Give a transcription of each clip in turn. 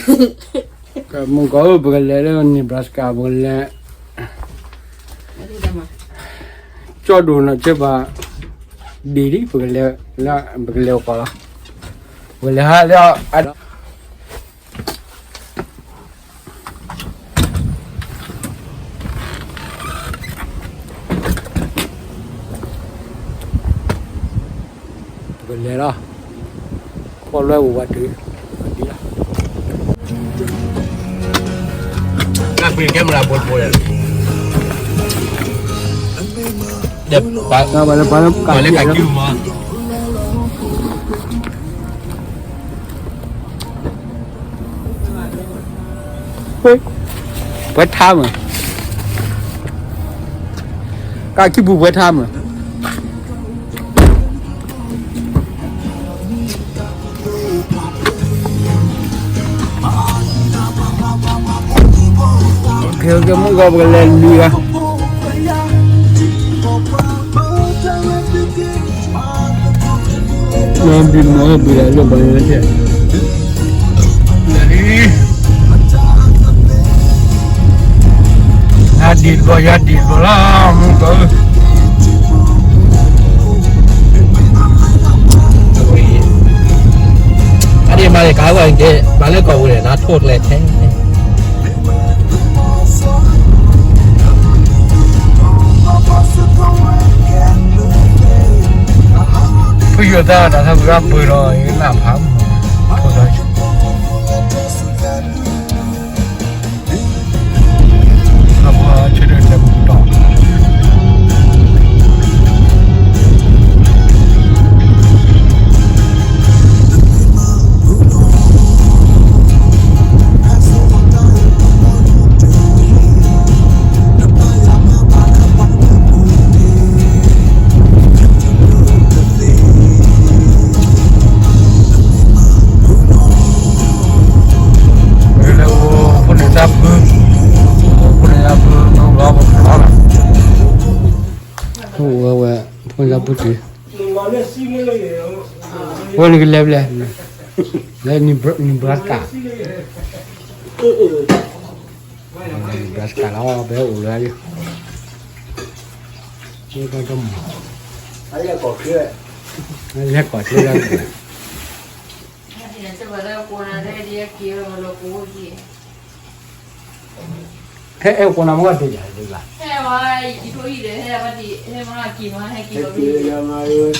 မုၢ်ကီၢ်ဧၢ ပကလဲၤလၢ Nebraska ပကလဲၤ ကၠီၣ်ဒိၣ်နီၢ်ဆ့ဘၣ် ဒံးလံ ပကလဲၤလၢ ပကလဲၤအိၣ်ကီၢ်လီၤ. ပကလဲၤဟးလၢအဒီး ပကလဲၤလီၤ. ပီၣ်လွဲအိၣ်ဝဲတုၤ ဒ်လီၤ. ကဲမရၤဘိဘိလဲၣ်, ဒီးပှၤလၢကၢ်ကၠူမး. ပှဲၤထါမး, ကၢ်ခံပူၤပှဲၤထါမး. မုၢ်ဂီၤပကလဲၤလွံၢ်ဂၤ မ့ၢ်ဘုမ့ၢ်ဘုလၢဘၣ်န့ၣ် ယၤဒံးတဘျီ ယၤဒံးတဘျီလီၤ မုၢ်ဂီၤဧၢ. အဒံးမၤလၢကါဝဲက့ၤ မၤလၢကီၢ်ပူၤန့ၣ် နၤထိၣ်ကျဲထဲ ဖုယိၤသးဒီးသးပှၢ်ပှၢ်လီၤ နၢ်ဖးမး ထိၣ်သး ဝဲ ဖိသၣ်ဖိတုၤ ဝဲနကလဲၤဖဲလဲၣ်, လၢ Nebraska, Nebraska လီၤ ပအိၣ်လၢ မ့ၢ်ကီၢ်တမီၤ, လဲၤကီၢ်ချ့လၢ ဟဲအဲၣ်ကိးနၤမ့ၢ်ဒ်လဲၣ်ဒ်လဲၣ်, ဟဲဝဲ ယကံထိအံၤဒီး ဟဲဘၣ်ဒ် ဟဲမၤကံမၤ ဟဲကံလီၤ, ကံလီၤ,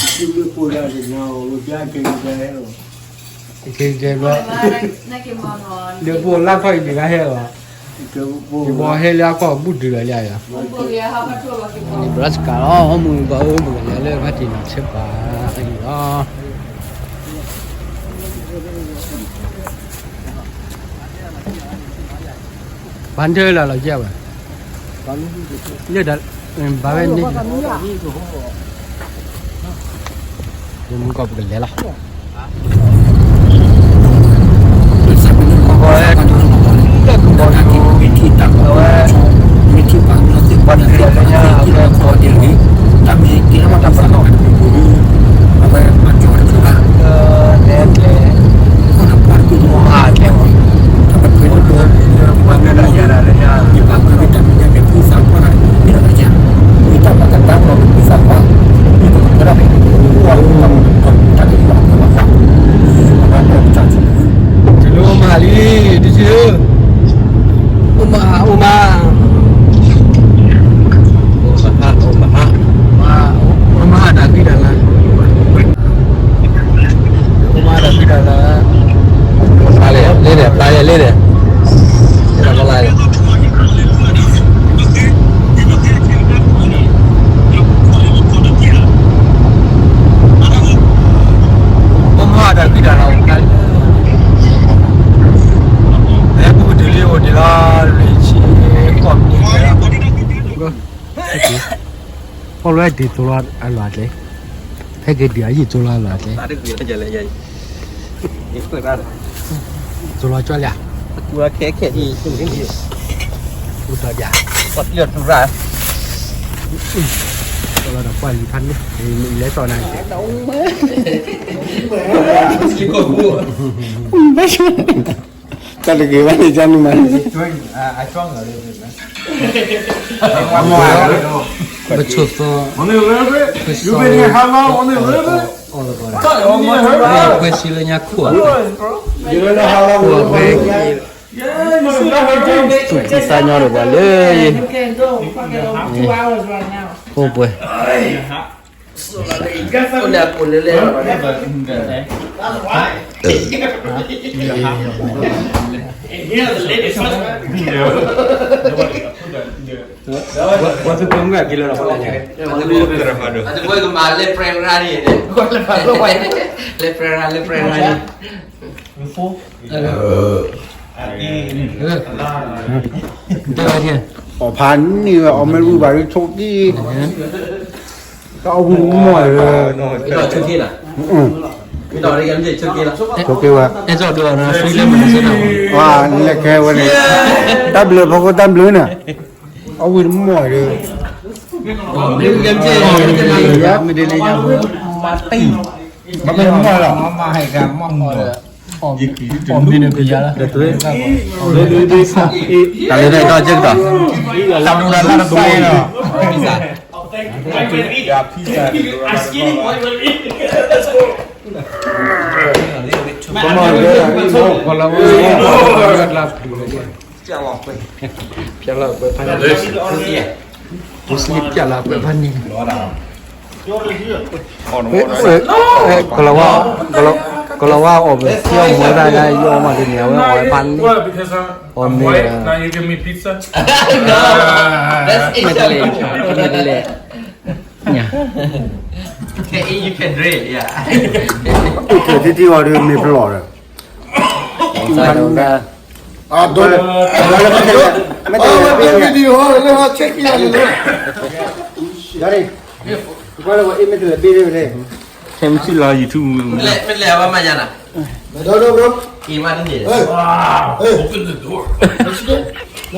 ဒီးပအိၣ်လၢခီၣ်အံၤဒ်ဂၤဟဲလီၤ, ယဘီဟဲလၢအခီၣ်ဘူၣ်ဒုးလီၤလၢယၤ, Nebraska လီၤ မုၢ်ဂီၤဧၢ ပကလဲၤလၢဖါတံၢ်နီၢ်ဆ့ပၤအံၤလီၤ. ပှၤထၢလၢလီၤကဲဝဲ, လၢဒၣ် ဘၣ်ဝဲန့ၣ်, မုၢ်ကီၢ်ပကလဲၤလီၤ. တလိၣ်အိၣ်မၤလံ တဆံဧၢ, အိၣ်မၤ အိၣ်မၤ, အိၣ်မၤ အိၣ်မၤ, အိၣ်မၤတၢ်ဃံတၢ်လၤ, အိၣ်မၤတၢ်ဃံတၢ်လၤ, လၢန့ၣ် ပျၢ်ယဲလၢန့ၣ်, လၢန့ၣ် အိၣ်မၤတၢ်ဃံတၢ်လၤအိၣ်ခါလံ, ဖဲပူၤကတုၤလံအိၣ်ဒံးလီၤ ရ့ၣ်ဆံဃိးမံးနံး, ဖီၣ်လွဲဒ်သိးလီၤအလီၢ်အကျဲ, ဖဲက့ၤဒံးအယံာ်သိးလီၤအလီၢ်အကျဲ, သိးလီၤကၠီလၢ, ခဲခဲအံၤ, ပှၤလၢတူၢ်ရၣ်, လီၤဒီးကွၢ်လံဖးန့ၣ် မ့ၢ်လဲၤစီၣ်နၤကဲး တၢ်တဂ့ၤဘၣ်န့ၣ် ကၢ်နမၤ ပဆိၣ်သီ ပဆိၣ်သီ ပှၤကွဲးဆံလၢညါခိၣ် ခိၣ်ဝဲ သူၣ်ဖှံသးညီဒီးပှၤလၢယ အိၣ်ပှဲၤ ပှၤသူၣ်ပိာ်မုၣ်အက့ၤလၢဒီး ပှၤလၢညါ အဝဲကမၤလၢပြဲရါန့ၣ် လၢပြဲရါ လၢပြဲရါန့ၣ် အီၣ်ဖးန့ၢ်ဝဲ အီၣ်မ့ၢ်ရူဘၣ်ရူဆိးက့ တၢ်အီၣ်ဝံၣ်မီၢ်လၢ ဆိးက့လီၤ ဆိးက့ဝဲ အဲၣ်ဒိးဒိးနီၤ လဲၤခဲဝဲန့ၣ် တၢ်ဘျုးဖီခိၣ်တၢ်ဘျုးန့ၣ် အီၣ်ဝံၣ်မီၢ်လၢ မ့ၢ်ဒ်လဲၣ် မ့ၢ်မီၢ်လီၤ မ့ၢ်ကမီၢ်လီၤ တၢ်လၢတၢ်ကီၢ်ကတီၢ် တၢ်လၢတၢ်ကီၢ် ကမီၢ်လၢ ကလီၤဝါ ကလီၤဝါ ဖျါလီၤကွဲးဖးန့ၣ် ပူစံဖျါလီၤကွဲးဖးန့ၣ် ကလီၤဝါ ကလီၤဝါအီၣ်ပသံအီၣ်မူဝဲဒၣ် ယအီၣ်မးတန့ၢ် အဝဲအီၣ်ဝဲဖးန့ၣ် အီၣ်မ့ၢ် မ့ၢ်တလဲၣ် မ့ၢ်တလဲၣ် You can drink, yeah. တထံၣ်အီၤဒီးမ့ၢ်ပလီၢ်ဒီး အဒိ မ့ၢ်တလဲၣ် video ဟောလၢဟော check ယၤလၢ ယၤန့ၣ် ကွၢ်လၢဝဲအ့ၣ်မ့ၢ်တလဲၣ်ဘ့ၣ်လဲၣ် ထဲမ့ၢ်လီၤ YouTube မ့ၢ်လဲၣ်အဝဲမၤယၤနၤ တ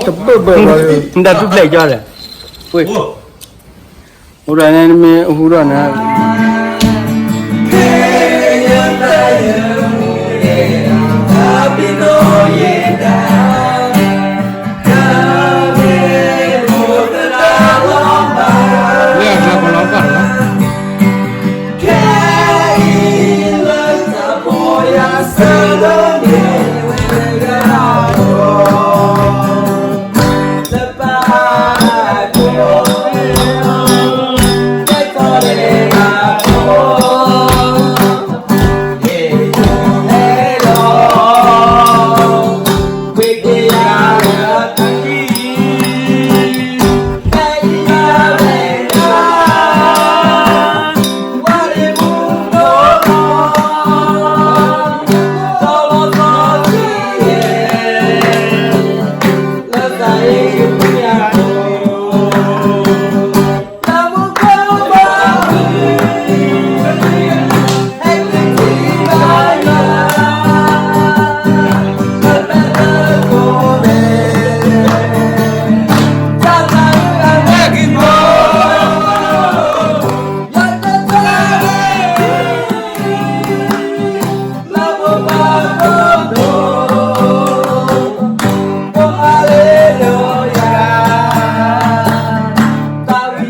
ဘၣ်ဘၣ် မ့ၢ်တၢ်ထူၣ်ဖျဲးကၠီလဲၣ် အိၣ်ဒီးန့ၣ်မ့ၢ်ဟူဒီးန့ၣ် လၢအကျါကလီၤပာ်လီၤ လၢပဝဲဒၣ်လၢအမ့ၢ်ပှၤစူၢ်က့ၤနာ်က့ၤယွၤ, ပှၤခရံာ်ဖိလံာ်ပျဲၢ်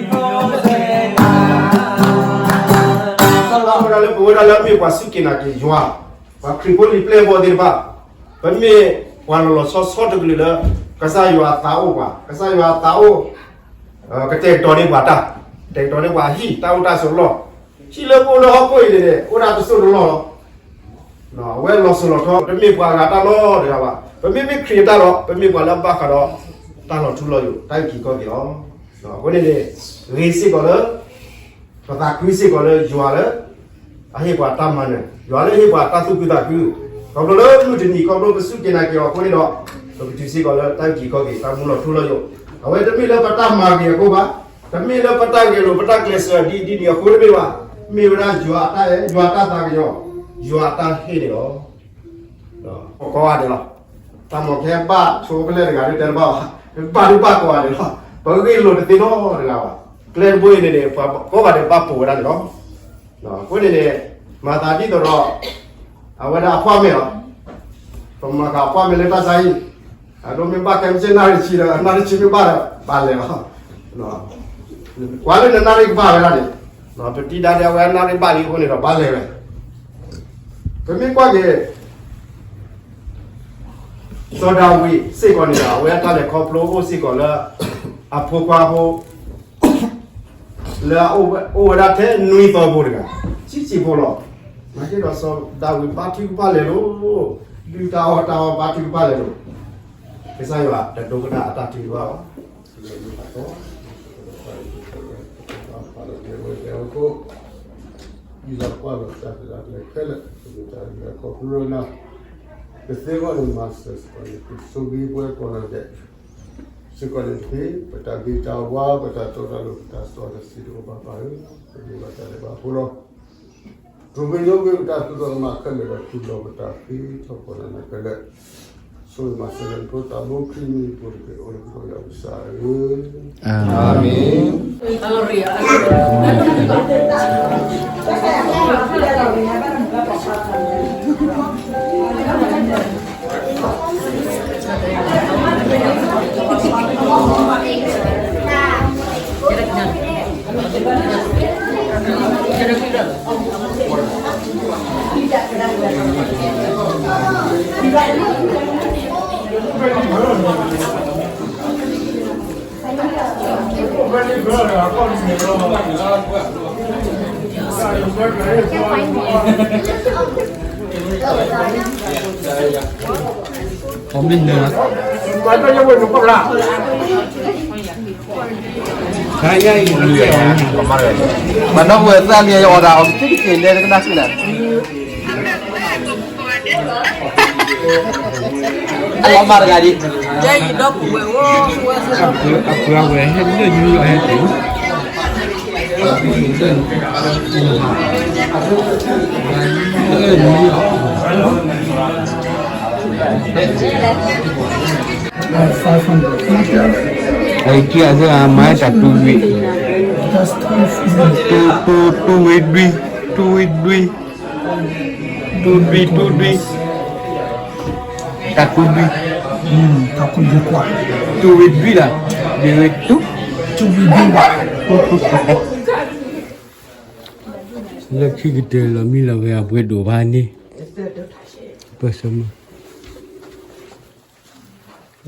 ဘီၣ်သ့ၣ်တဖၣ်, ပမ့ၢ်ပှၤလီၤလီၤဆီဆီတကလုာ်လၢ ကစၢ်ယွၤအသးအိၣ်ပှၤ, ကစၢ်ယွၤအသးအိၣ် ကတဲာ်ကတီၤန့ၢ်ပှၤတၢ်, ကတဲာ်ကတီၤန့ၢ်ပှၤဟံၣ် တၢ်အိၣ်တၢ်ဆိးလီၢ်, ဟံၣ်လၢပအိၣ်လၢဟီၣ်ခိၣ်အံၤန့ၣ် အိၣ်ဒၣ်တစိၢ်တလီၢ်လီၤ. အဝဲလီၤစိၤလီၤထီ တမ့ၢ်ပှၤဂၤတၢ်လီၤတဂၤဘၣ်. ပမ့မ့ၢ်ခရံာ်အတၢ်ဒီး ပမ့ၢ်ပှၤလၢအဘၣ်ဃးဒီး တၢ်လီၤထူလီၤယိာ် တၢ်အုၣ်က့ၤခီၣ်က့ၤလီၤ. အဃိန့ၣ်န့ၣ် ဂ့ၤစ့ၢ်ကီးလၢ ပသးခုစ့ၢ်ကီးလၢယွၤလၢ အဟ့ၣ်ပှၤတၢ်မၤနၢၤ, ယွၤလၢအဟ့ၣ်ပှၤတၢ်သူၣ်ခုသးခု, ခီဖျိလၢမုၢ်တနံၤ ခီဖျိပစူၢ်က့ၤနာ်က့ၤအီၤအဃိန့ၣ်ဒီး ပကတုၤစ့ၢ်ကီးလၢတၢ်အုၣ်က့ၤခီၣ်က့ၤ တၢ်မူလီၤထူလီၤယိာ်, အဝဲတမ့ၢ်လၢပတၢ်မၤဂ့ၤအဃိဘၣ်, တမ့ၢ်လၢပတၢ်ဂဲၤလိာ် ပတၢ်ကျဲးစၢးဒ်အံၤဒ်နံၤအဃိတမ့ၢ်ဘၣ်, မ့ၢ်ဝဲဒၣ်ယွၤအတၢ်အဲၣ် ယွၤအတၢ်သးကညီၤ, ယွၤအတၢ်ဟ့ၣ်န့ၣ်လီၤ. ကိးဂၤဒဲးလီၤ. တၢ်မီၢ်ခဲဘၣ်ဆိဖဲလဲၣ်တဂၤဒုးတဲတဘၣ်ဘၣ်, ဘၣ်ဒုးဘၣ်ကိးဂၤဒဲးလီၤ. ပဂ့ၢ်လိာ်တသ့နီတဂၤဘၣ်. ကျဲတဘိအံၤန့ၣ်န့ၣ် ပှၤကိးဂၤဒဲးဘၣ်ပိာ်ဝဲဒၣ်န့ၣ်လီၤ. အဃိန့ၣ်န့ၣ် မၤသးဒ်သိးဒီး အဝဲဒၣ်အ appointment လီၤ. ပမၤဃာ် appointment လၢတၢ်ဆါဟံၣ် အဒိမ့ၢ်ဘၣ်ခဲမုၢ်ဆ့ၣ်နၣ်ရံၣ်ဆံဒီး နၣ်ရံၣ်ဆံမ့ၢ်ဘၣ်ဒီး ဘၣ်လဲၤလီၤ. ကွၢ်လၢနနၣ်ရံၣ်ကဘၣ်ဝဲဒၣ်န့ၣ် ပတံၤဒါဒီးအဝဲနၣ်ရံၣ်ဘၣ်လံအဃိန့ၣ်ဒီး ဘၣ်လဲၤဝဲ ပမ့ၢ်ကွၢ်က့ၤ စီၤဒၤဝံးစ့ၢ်ကီးန့ၣ်ဒီး အဝဲအတၢ်လဲၤခီဖျိအိၣ်စ့ၢ်ကီးလၢ အဖိခွါဖိ လၢအအိၣ်ဝဲဒၣ်ထဲနွံသီဖိတဂၤ ဆံးဆံးဖိလီၤ. နာ်က့ဒီးစီၤဒၤဝံးဘါထုကဖၣ်လဲၤလိၤ, ဒုၣ်တၢ်အီၣ်တၢ်အီဘါထုကဖၣ်လဲၤလိၤ. ကစၢ်ယွၤတဒိကနၣ်အတၢ်ထုကဖၣ်ဘၣ်. ယသးပှၢ်ဒီးတၢ်သဒၣ်ကျဲခဲလၢာ် ပမ့ၢ်တၢ်ဂ့ၤခီဖျိလၢနၤ, ကသ့အဂီၢ်န့ၣ် မၤစၢၤစ့ၢ်ကီးန့ၣ် ကဆိၣ်ဂ့ၤပှၤကိးဂၤဒဲး စ့ၢ်ကီးန့ၣ်တက့ၢ်. ပတၢ်ဂ့ၤတၢ်ဝါ ပတၢ်တီတၢ်လိၤ ပတၢ်စီတၢ်ဆှံတအိၣ်ဘၣ်ဘၣ်ဧၢ, ပမ့ၢ်ဘၣ်တၢ်ဒဲးဘးဖိလီၤ. ပမ့ၢ်လိၣ်ဘၣ်ပတၢ်သူၣ်ထီၣ်ကမၣ်ခဲလၢာ်ဒီး သူၣ်ထီၣ်ပတၢ်ဃ့ထီၣ်ပနၤခဲလၢာ်, ဆိၣ်ဂ့ၤမၤစၢၤလၢနဖိသးဘိခံမံၤဖိတက့ၢ် အိၣ်လၢပဂီၢ်ယွၤပကစၢ်ဧၢ. အၤမ့ၣ်. မၤနီၢ်ဝဲသၣ်မံယအီၣ်ဒၣ်အီၤကသ့ၣ်ကသ့ၣ်လဲၣ်တကနၣ်စ့ၢ်လဲၣ်. အလီၤမၢ်တဂၤဒံး, အပှၤဝဲဟဲလၢနွံအီၤဟဲတုၤ, လၢနွံအီၤ, အကံအသၢမၤတၢ်တူဝံၣ်, တူဝံၣ်ဒွံၣ်, တူဝံၣ်ဒွံၣ်, တူဝံၣ်ဒွံၣ်, တၢ်တူၢ်ဘံၣ်, တူၢ်ဘံၣ်လီၤ, ဒ့ဝ့တူၢ်, လၢခံကတၢၢ်လီၤမံလီၤဂဲၤ အပှ့ၤဒိၣ်ဘၣ်န့ၣ်, ပၢၢ်ဆၢမုၢ်,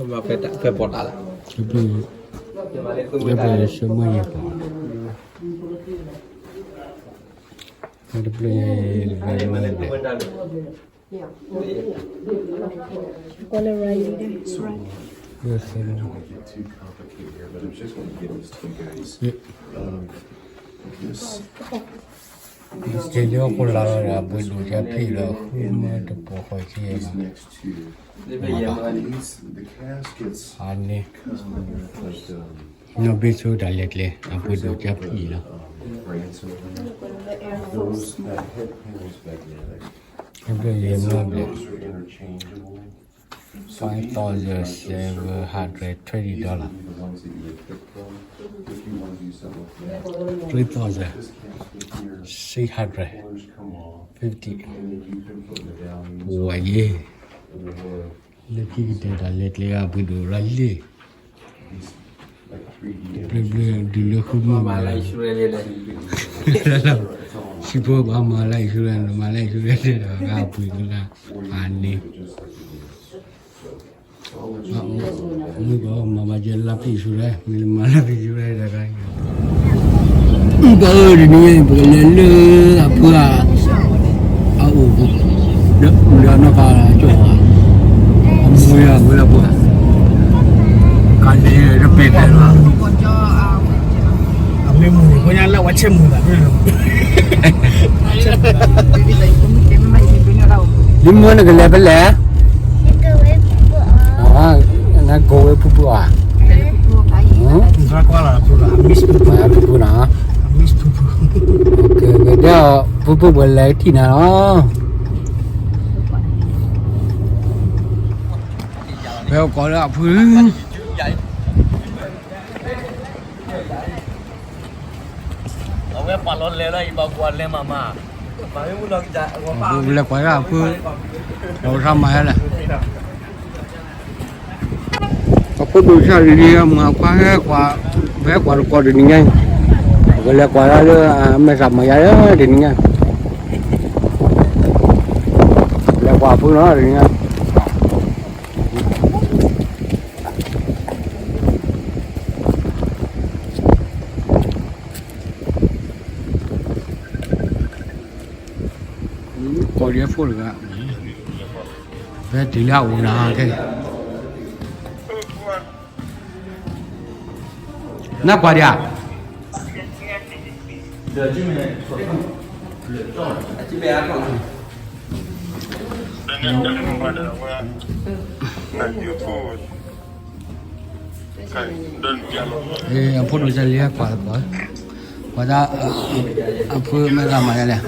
ပၢၢ်ဆၢမုၢ်ယဲၢ်ပီၤ, တပျဲၢ်ညါအံၤ ကဲလၢဟီၣ်ခိၣ်လာ်လီၤဒီး အပှ့ၤဒိၣ်ကၢဖံးလီၤ ဃုမၢတပိာ်ဃီၤက့ၤလီၤ, အန့ၣ်, နီၢ်ဘ့ဆိတၢ်လဲၤကျဲ အပှ့ၤဒိၣ်ကၢဖံးလီၤ, အဘျဲၣ်ယဲၢ်မၢဘျဲၣ် five thousand seven hundred twenty dollar, three thousand six hundred fifty, ဝဲယဲၢ်, လၢခံကတၢၢ်တၢ်လဲၤကျဲအပှ့ၤဒိၣ်ရၤလံ, ဘျၢဘျၢဒုးလၢဃုမၢမၤလၢ, စံးဖိဘၣ်မၤလၢ insurance မၤလၢ insurance ဒီးဂၤပှ့ၤကလါ, အန့ၣ် မုၢ်ကီးမၤဘၣ်ယဲလါဖံးဆူၣ်ရဲ မ့ၢ်မၤလါဖံးဆူၣ်ရဲတဂၤ, မုၢ်ကီးဧၢ တနံၤအံၤ ပကလဲၤလၢအဖုအ, အအိၣ်, ဒီးနီၢ်ကါကၠီၣ်, အမူဝဲအဝဲလၢပှၤ, ကါန့ၣ်တပ့ၤဖဲလီၤ. အမ့ၢ်မုၢ်န့ၣ် ဖိညါလၢဝဲဆဲးမုၢ်သးန့ၣ်လီၤ. လံမုၢ်နကလဲၤဖဲလဲၣ်, နကိးဝဲဖုဖုဧါ, ကွၢ်လီၤဖုဖု, ဖုဖုနီၤ, ကဲဒီး ဖုဖုပှဲၤလဲၤထံၣ်နၤလီၤ. ဖဲအိၣ်ကိးလၢအဖု လၢ ဝဲပာ်လီၤလဲၤလီၤ ယဘၣ်ကွၢ်လဲၤမၤမၤ, ပလဲၤကွၢ်ဒၣ်အဖု, ဒီးဝဲဆါမၤယါလဲၣ်. အဖိဒိၣ်ဆၣ်လံၤမၤခွါဟဲကွၢ်, ဟဲကွၢ်တကိးတနံၤညါ, ပကလဲၤကွၢ်ဒၣ်လၢအမဲာ်သၣ်မၤယါလၢတနံၤညါ, လဲၤကွၢ်အဖုနီၤတနံၤညါ. ကိးဒံးဖိတဂၤ, ဖဲတုၤလၢအအိၣ်နၤ, နကွၢ်ဒံးဧါ. အဖိဒိၣ်ဆၣ်လံၤကွၢ်, ကွၢ်တၢ်, အဖုမဲာ်သၣ်မၤယါလဲၣ်.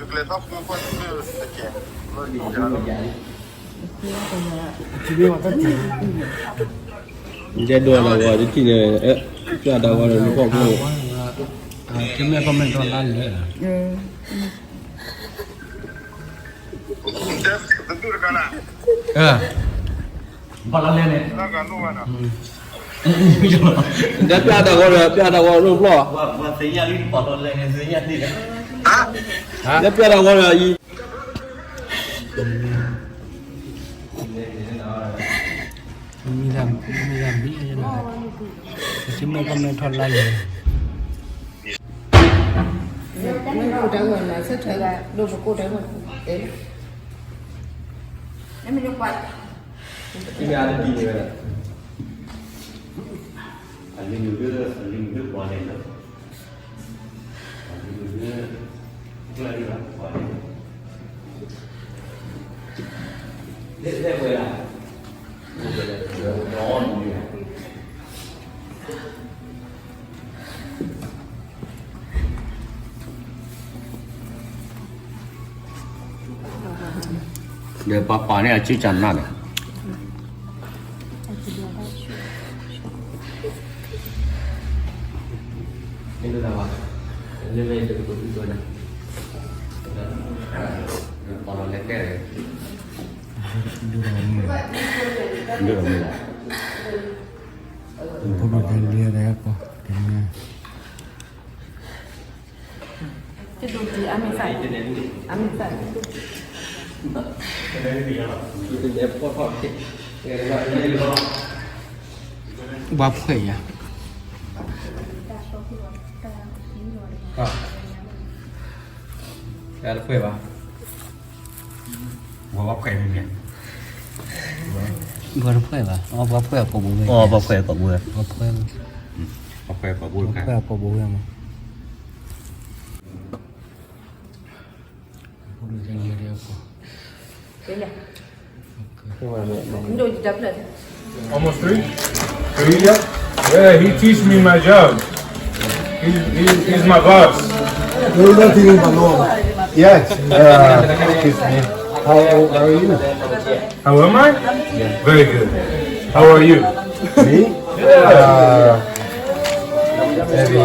ယဲဒိးတၢ်ဂီၤတထံၣ်န့ၣ်, ပျၢ်တၢ်ဂီၤန့ၣ် နဖီၣ်ဖိ, ကမ့ၢ်ကီၢ်မဲာ်ထီၣ်လါလဲၣ်. ဘၣ်လါလဲၣ်န့ၣ်, ပျၢ်တၢ်ဂီၤဒီး ပျၢ်တၢ်ဂီၤဒိၣ်ဖျီၣ်, ပျၢ်တၢ်ဂီၤဒီးအံၤ မ့ၢ်ဒၣ်မ့ၢ်ဒၣ်ဘံၣ်, ကမ့ၢ်ကီၢ်မဲာ်ထီၣ်လါလဲၣ်. ဒီးပှၤပာ်န့ၢ်အစုကနၣ်န့ၣ်, မ့ၢ်တဒၣ်ဘၣ်, လၢမ့ၢ်တကတိၤဒ်သိးန့ၣ်, ပာ်လီၤလဲၤကဲ, ဒ်သိးမ့ၢ်လီၤ, ဖိဒိၣ်တဲလံၤတဲပီၤ, တဒိးတံၢ်အါမ့ၢ်သၣ်, အါမ့ၢ်သၣ်, ဘၣ်ဖှဲးယၤ, တၢ်တဖှဲးဘၣ်, ဘၣ်ဖှဲးမ့ၢ်မ့ၢ်, ဘၣ်တဖှဲးဘၣ်, ဘၣ်ဖှဲးအကိာ်ပူၤဝဲ, ဘၣ်ဖှဲးအကိာ်ပူၤဝဲ, ဘၣ်ဖှဲးအကိာ်ပူၤဝဲမး. Almost three? Three, yeah. Yeah, he teach me my job. He, he, he's my boss. Yes. Uh, excuse me. How old are you? How am I? Very good. How are you? Me? Uh, maybe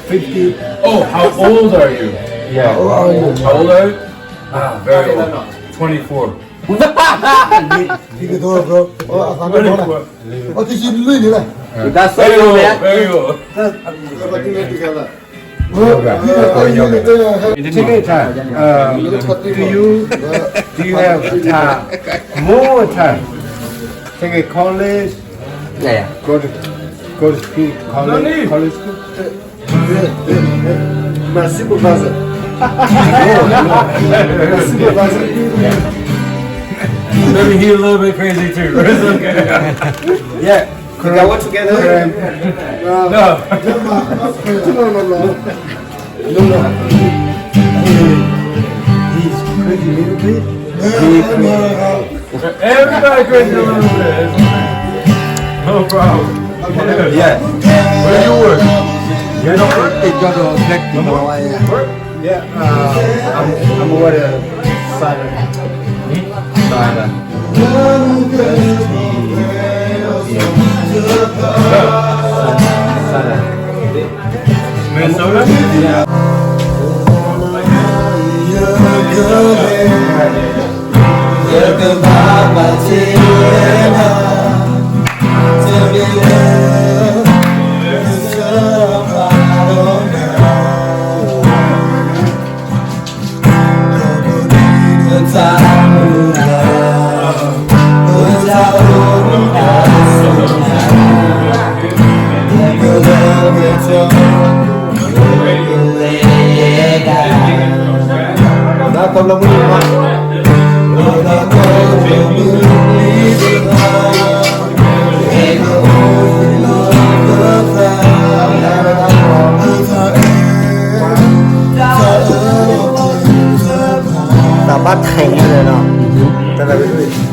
fifty. Oh, how old are you? Yeah. How old are you? How old are you? Ah, very old. Twenty-four. Twenty-four. That's so young, man. Very old. Take your time. Um, do you, do you have time? More time. Take a college. Yeah, yeah. Go to, go to school, college, college school. My supervisor. My supervisor. Maybe he a little bit crazy too. It's okay. Yeah. Correct. Y'all work together? Correct. No. No, no, no. No, no. He, he's crazy little bit. He crazy. Everybody crazy a little bit. No problem. Yeah. Where you work? You don't work? Work? Yeah, uh, I'm, I'm over the side. Side. Side. တၢ်ဘၣ်ထဲးန့ၣ်လီၤ, တၢ်လၢ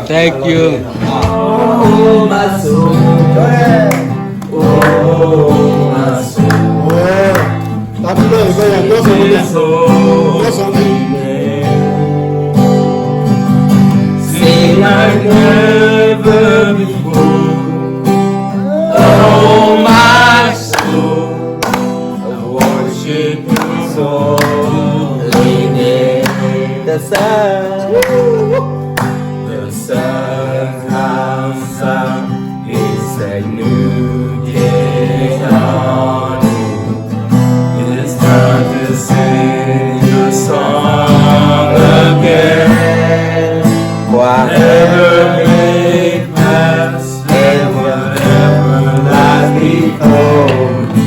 Thank you. Sing like never before. Oh, my soul, I worship your holy name. The sun, the sun comes up, it's a new day dawning. It's time to sing your song again. Whatever may pass and whatever lies before me,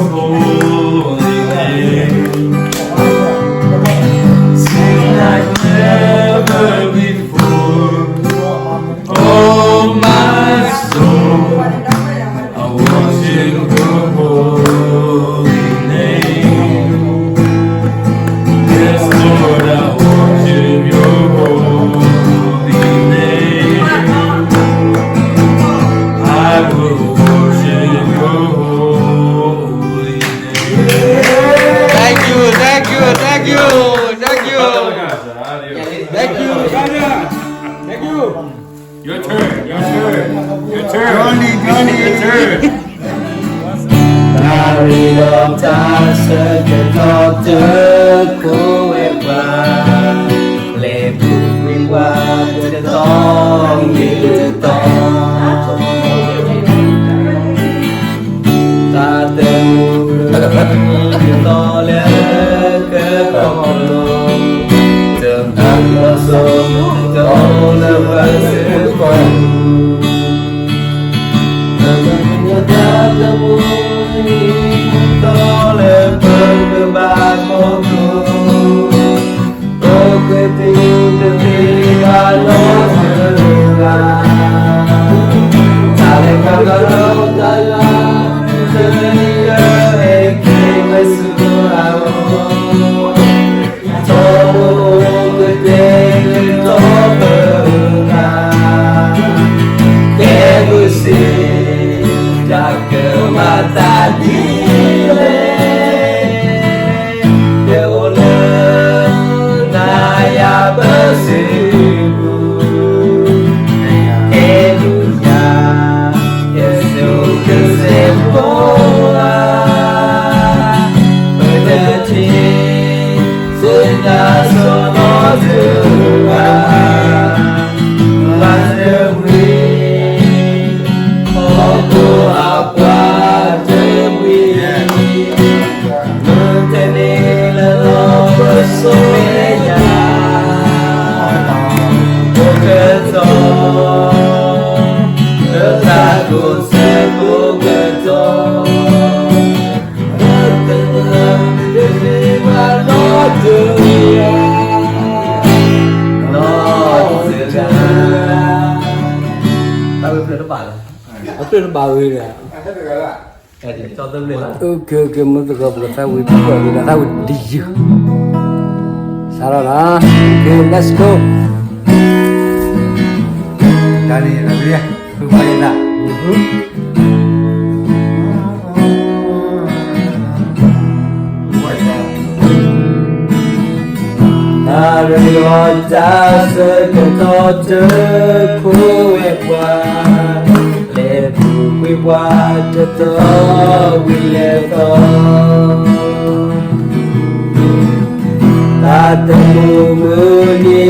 holy name. Sing like never before. Oh, my soul, I worship your holy name. Yes, Lord, I worship your holy name. I will worship your holy name. Thank you, thank you, thank you, thank you. Thank you, brother. Thank you. Your turn, your turn, your turn. Johnny, Johnny, your turn. တၢ်ရ့ဒီးတၢ်ဆၢကတီၢ်တခိၣ်ဝဲပှၤ, လဲၤပူၤကွံာ်ပှၤတတီၤဝံၤတတီၤ, တၢ်သးသမူတတီၤလၢကကီၢ်ပူၤ, တၢ်မုၢ်လီၤစိၤတအိၣ်လၢပစုပူၤ, တၢ်သးသမူတတီၤလၢပကဘၣ်ခီဖျိ, ပကသံတသ့ဘၣ်နီတဂၤ, တၢ်လဲၤခီဖျိတၢ်လၢ တနံၤအံၤက့ၤဝဲဆူအအိၣ်, ထီဘိကတဲာ်ကတီၤပသး, ကဲမုာ်စ့ၢ် တၢ်ကမၤသးဒ်လဲၣ်, တအိၣ်လၢနၤယၤပစုပူၤ, ကဲမုာ်ယၤ ကဲစိကစဲးဖိဧါ, ပတထံၣ် စ့နၤစီၤနီတဂၤ, ဘၣ်တမှံၤ ဟီၣ်ခိၣ်အပှၤတမှံၤ, မုၢ်တနံၤလၢလီၤပစိာ်မဲာ်ညါ, အိၣ်ကတီၤ လၢတၢ်ကိးဆၢကိးကတီၤ, မုၢ်တနံၤတမ့ၢ်ဘၣ်နီတဂၤ, နီတဂၤ, တၢ်ဝဲဖျၢၣ်တဘၣ်လီၤ, အဖျၢၣ်တဘၣ်ဝဲဒီး ကဲ ကဲ မုၢ်တဂၤ ပကသးဝံၣ်ပှၢ်ဝံၤဒီးသးဝံၣ်တယုၢ်, စးထီၣ်လီၤ, ကဲ let's go. တၢ်န့ၣ် လၢပယဲၢ် ဖုဖးယဲၢ်သး တၢ်ရ့ဒီးတၢ်ဆၢကတီၢ်တခိၣ်ဝဲပှၤ, လဲၤပူၤကွံာ်ပှၤတတီၤဝံၤလဲၤတီၤ, တၢ်သမူမုၢ်နံၤမုၢ်သီ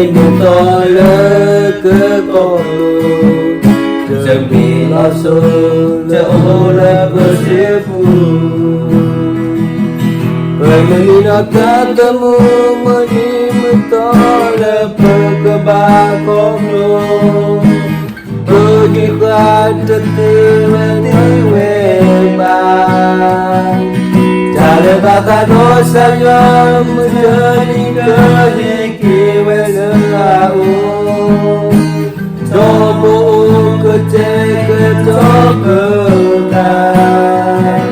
လၢကကီၢ်ပူၤ, တမ့ၢ်လီၤစိၤတအိၣ်လၢပစုပူၤ, ပမ့ၢ်နီၢ်တၢ်သမူမုၢ်နံၤမုၢ်သီလၢပကဘၣ်ခီဖျိ, ပဂံၢ်ဃာ်တသ့ဝဲသ့ဝဲဘၣ်, တၢ်လၢဘၣ်ဃးဒီးကစၢ်ယွၤ မုၢ်တနံၤကဟဲက့ၤဝဲလၢအအိၣ်, ဒီးပအိၣ်ကတဲာ်ကတီၤပသး,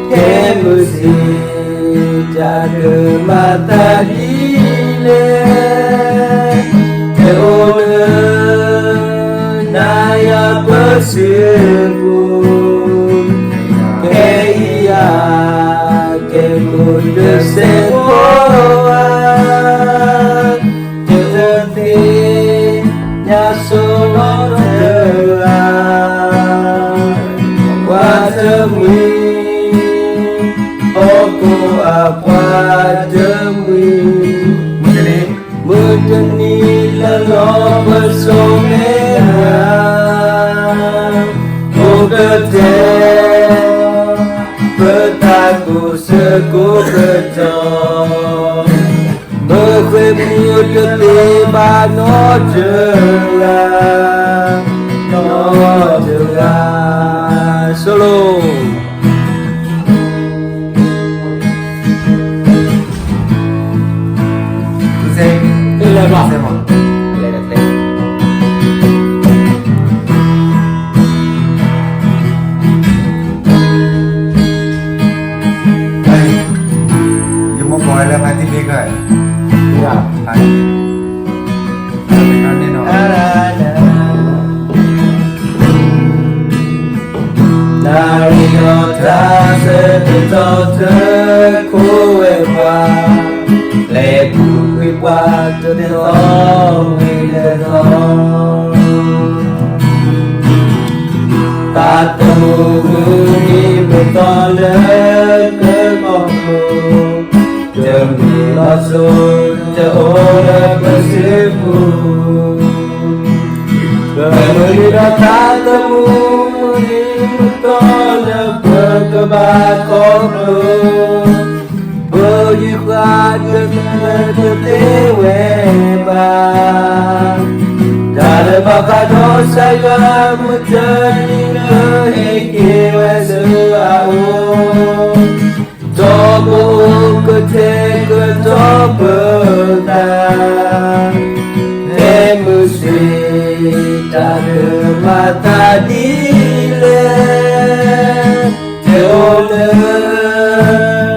ကဲမုာ်စ့ၢ် တၢ်ကမၤသးဒ်လဲၣ်, တအိၣ်လၢနၤယၤပစုပူၤ, ကဲယၤ ကဲကိးတစဲးဖိဧါ, တသ့ၣ်ညါစိနီတဂၤ, ပှၤတမှံၤ ဟီၣ်ခိၣ်အပှၤတမှံၤ, မုၢ်တနံၤလၢလီၤပစိာ်မဲာ်ညါ, အိၣ်ကတဲာ် ပသးကိးဆၢကိးကတီၢ်, မုၢ်ဃ့ၢ်မုၢ်တသ့ဘၣ်နီတဂၤ, နီတဂၤ, ဆိလိၣ် စဲမး လဲၤတကျဲ ယမိၢ်ကိးဝဲလၢဖါတံၢ်လ့ကၢၢ် ယၤ ဖါတံၢ် နၣ်ရံၣ်ဒီးတၢ်ဆၢကတီၢ်တခိးဝဲပှၤ, လဲၤပူၤကွံာ်ပှၤတသီဝံၤတသီ, တၢ်သမူမုၢ်နံၤမုၢ်သီလၢကကီၢ်ပူၤ, တမ့ၢ်လီၤစိၤတအိၣ်လၢပစုပူၤ, ပမုၢ်နံၤဒီးတၢ်သမူမုၢ်နံၤမုၢ်သီလၢပကဘၣ်ခီဖျိ, ပဂံၢ်ပဘါတသ့ဝဲဘၣ်, တၢ်လၢဘၣ်ဃးဒီးစါယွၤမုၢ်တနံၤလၢဟဲက့ၤဝဲဆူအအိၣ်, ဒီးပအိၣ်ကတဲာ်ကတီၤပသး, ဖဲမုၢ်ဆ့ၣ် တၢ်ကမၤသးဒ်လဲၣ်, တအိၣ်လၢ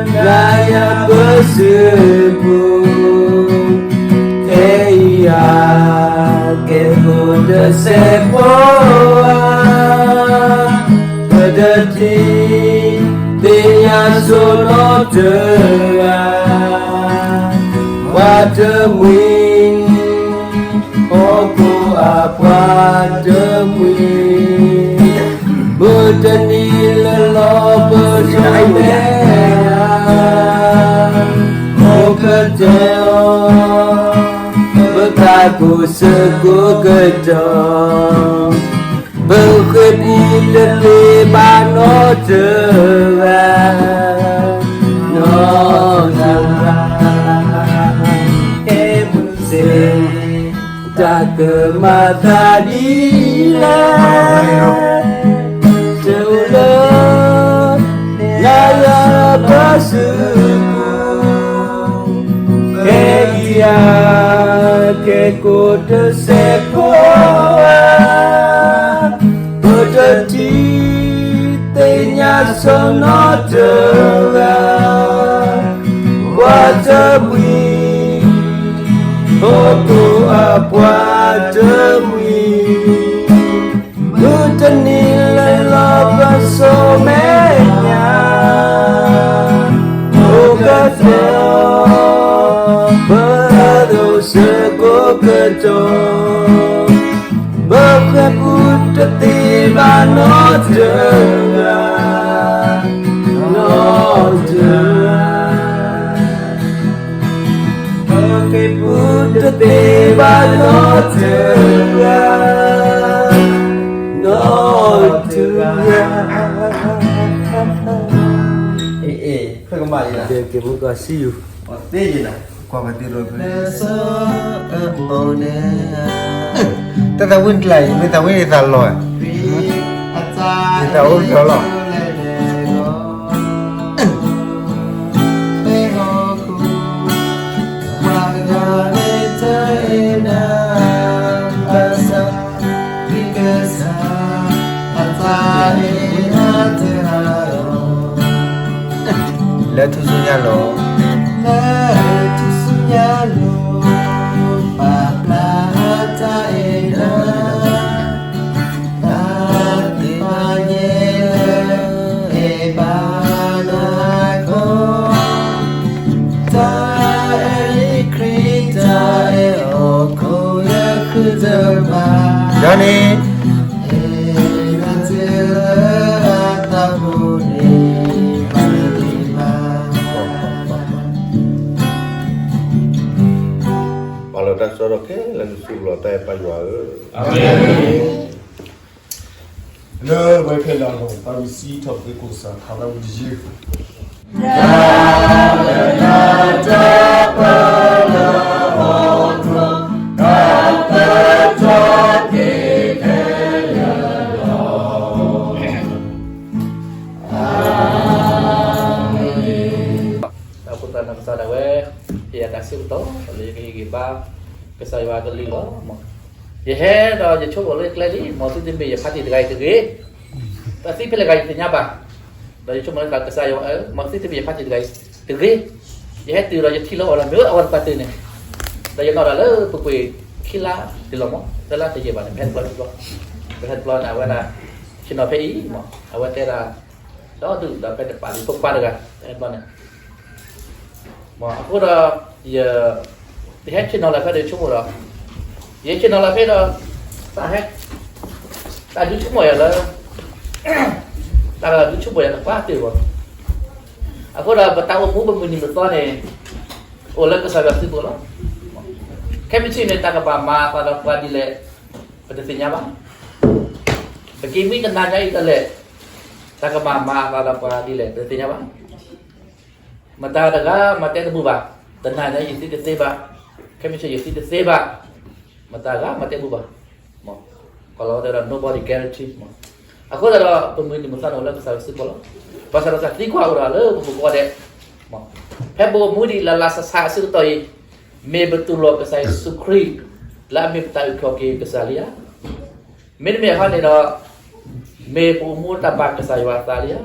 နၤယၤပစုပူၤ, ဖဲအံၤယၤ ကဲခိၣ်တစဲးဖိဧါ, ပတထံၣ်သ့ၣ်ညါဆိနီတဂၤ, ပှၤတမှံၤ ဟီၣ်ခိၣ်အပှၤတမှံၤ, မုၢ်တနံၤလၢလီၤပစိာ်မဲာ်ညါ, အိၣ်ကတဲာ်အီၤ ပသးကိၢ်ဆၢကိၢ်ကတီၢ်, ပဃ့ၢ်ပူၤတသ့ဘၣ်နီတဂၤ, နီတဂၤ, ဟဲမုၢ်ဆ့ၣ် တၢ်ကမၤသးဒ်လဲၣ်, တအိၣ်လၢ နၤယၤပစုပူၤ, ဖဲအံၤယၤ ကဲခိၣ်တစဲးဖိဧါ, ပတထံၣ်သ့ၣ်ညါဆိနီတဂၤ, ပှၤတမှံၤ ဟီၣ်ခိၣ်အပှၤတမှံၤ, မုၢ်တနံၤလၢလီၤပစိာ်မဲာ်ညါ, အိၣ်ကတဲာ်အီၤ ပသးကိၢ်ဆၢကိၢ်ကတီၢ်, ပဃ့ၢ်ပူၤတသ့ဘၣ်နီတဂၤ, နီတဂၤ, ပဃ့ၢ်ပူၤတသ့ဘၣ်နီတဂၤ, နီတဂၤ, အ့ၣ်အ့ၣ်, ကမၣ်လံလၢ က့ၤမုၢ်ကီၢ်စံယူၤ, အသ့ယနၤ, ကွၢ်ပသ့ဒီး တၢ်သးဝံၣ်တလၢ်အံၤ မ့ၢ်သးဝံၣ်န့ၣ်သးလီၤ, မ့ၢ်သးအိၣ်ကၠီလီၤ. လၢထူၣ်စုညါလိၤ, လၢထူၣ်စုညါလိၤ, ပာ်ဖျါတၢ်အဲၣ်နၤ, တၢ်သ့ၣ်ညါယဲလၢအဲၣ်ဘၣ်နၤခီ, တၢ်အဲၣ်ခရံာ် တၢ်အဲၣ်ဟီၣ်ခိၣ်လၢခုတဘၣ်, ဒီးန့ၣ် အဲၣ်နၤတုၤလၢအသးပူၤန့ၣ် မၤတသ့ဘၣ်. ပာ်လီၤတၢ်ကစီၣ်ဒီးခဲလၢာ် နစုပူၤလီၤတၢ်အဲၣ်ပၢ်ယွၤဧၢ, အၤမ့ၣ်. လၢဝဲဖဲလၢအလီၢ် ပၢ်ဝံစံးထီၣ်ပသ့ကိးစၢ်ခါလၢဝံတယုၢ် အဃိသတးဒီး ကစၢ်ဒၣ်ဝဲ ဟ့ၣ်ယၤတၢ်ဆၢကတီၢ် လၢယကဟ့ၣ်ဂံၢ်ဘါ ကစၢ်ယွၤကလုၢ်လီၤ. ယဟဲဒီးယဆိကမိၣ်လၢကျဲလံ, မ်သုတမ့ၢ်ယဖါတံၢ်တဂၤအံၤတဂ့ၤ. တၢ်သံဖဲလဲၣ်ဂၤယတသ့ၣ်ညါဘၣ်. ဒီးယဆိကမိၣ်လၢကစၢ်ယွၤ, မ်သုတမ့ၢ်ယဖါတံၢ်တဂၤအံၤတဂ့ၤ. ယဟဲတုၤဒီးယထံၣ်လၢအီၤဒီး မ့ၢ်အဝဲတပှၢ်တၢၢ်န့ၣ်, ဒီးယနီၣ်ဒီးလၢပပှ့ၤခံလါတလီၤမး, သၢလါတယံာ်ဘၣ်န့ၣ်, ပဟဲတဘျီတဘျီ, ပဟဲတဘျီန့ၣ် အဝဲဒၣ် ဆ့ၣ်နီၤဖဲအံၤမး, အဝဲတဲဒၣ် ဒီဒူၣ်ဒီးဖဲတပာ်လံဖိခွါတဂၤ, ဖဲတဘျီန့ၣ် မ့ၢ်အဃိဒီး ယ တဟဲဆ့ၣ်နီၤလၢဖဲဒီးဆိကမိၣ်ဒီး, ယဟဲဆ့ၣ်နီၤလၢဖဲဒီး တၢ်ဟဲ တၢ်ဒုးဆိကမိၣ်ယၤလၢ တၢ်ဒုးဆိကမိၣ်ယၤတပှၢ်တၢၢ်ဘၣ်. အဃိဒီးပတၢ်အိၣ်မူပမုၢ်နံၤမုၢ်သီန့ၣ် အိၣ်လၢကစၢ်ယွၤစုပူၤလီၤ. ခဲမုၢ်ဆ့ၣ်န့ၣ် တၢ်ကဘၣ်မၤအသးဒီးပှၤဒ်လဲၣ် ပတသ့ၣ်ညါဘၣ်. ပက့ၤမံတနၤညါအံၤဒ်လဲၣ်, တၢ်ကဘၣ်မၤအသးဒီးပှၤဒ်လဲၣ် ပတသ့ၣ်ညါဘၣ်. မတၤတဂၤမၤတဲတဘူၣ်ဘၣ်, တနၤညါအံၤယသံတသ့ဘၣ်, ခဲမုၢ်ဆ့ၣ်ယသံတသ့ဘၣ်, မတၤတဂၤမၤတဲတဘူၣ်ဘၣ်. ကီၢ်လီၤဝဲတဲဒီး nobody guarantee မး. အဃိသတးဒီး ပမုၢ်နံၤမုၢ်သီန့ၣ်အိၣ်လၢကစၢ်ယွၤစုပူၤလီၤ. ဘၣ်ဆၣ်ဒီးတၢ်သံကွၢ်အိၣ်ဒီးလၢပပူၤကိးဂၤဒဲး, ဖဲပအိၣ်မူဒံးလၢလၢဆးဆးအဆၢကတီၢ်အံၤ, မ့ၢ်ပတူၢ်လိာ်ကစၢ်ယ့ၣ်ၡူးခရံာ် လၢအမ့ၢ်ပတၢ်အုၣ်က့ၤခီၣ်က့ၤကစၢ်လံဧါ. မ့တမ့ၢ်ဟီန့ၣ်ဒီး မ့ၢ်ပအိၣ်မူတၢ်ဘၣ်ကစၢ်ယွၤအသးလံဧါ.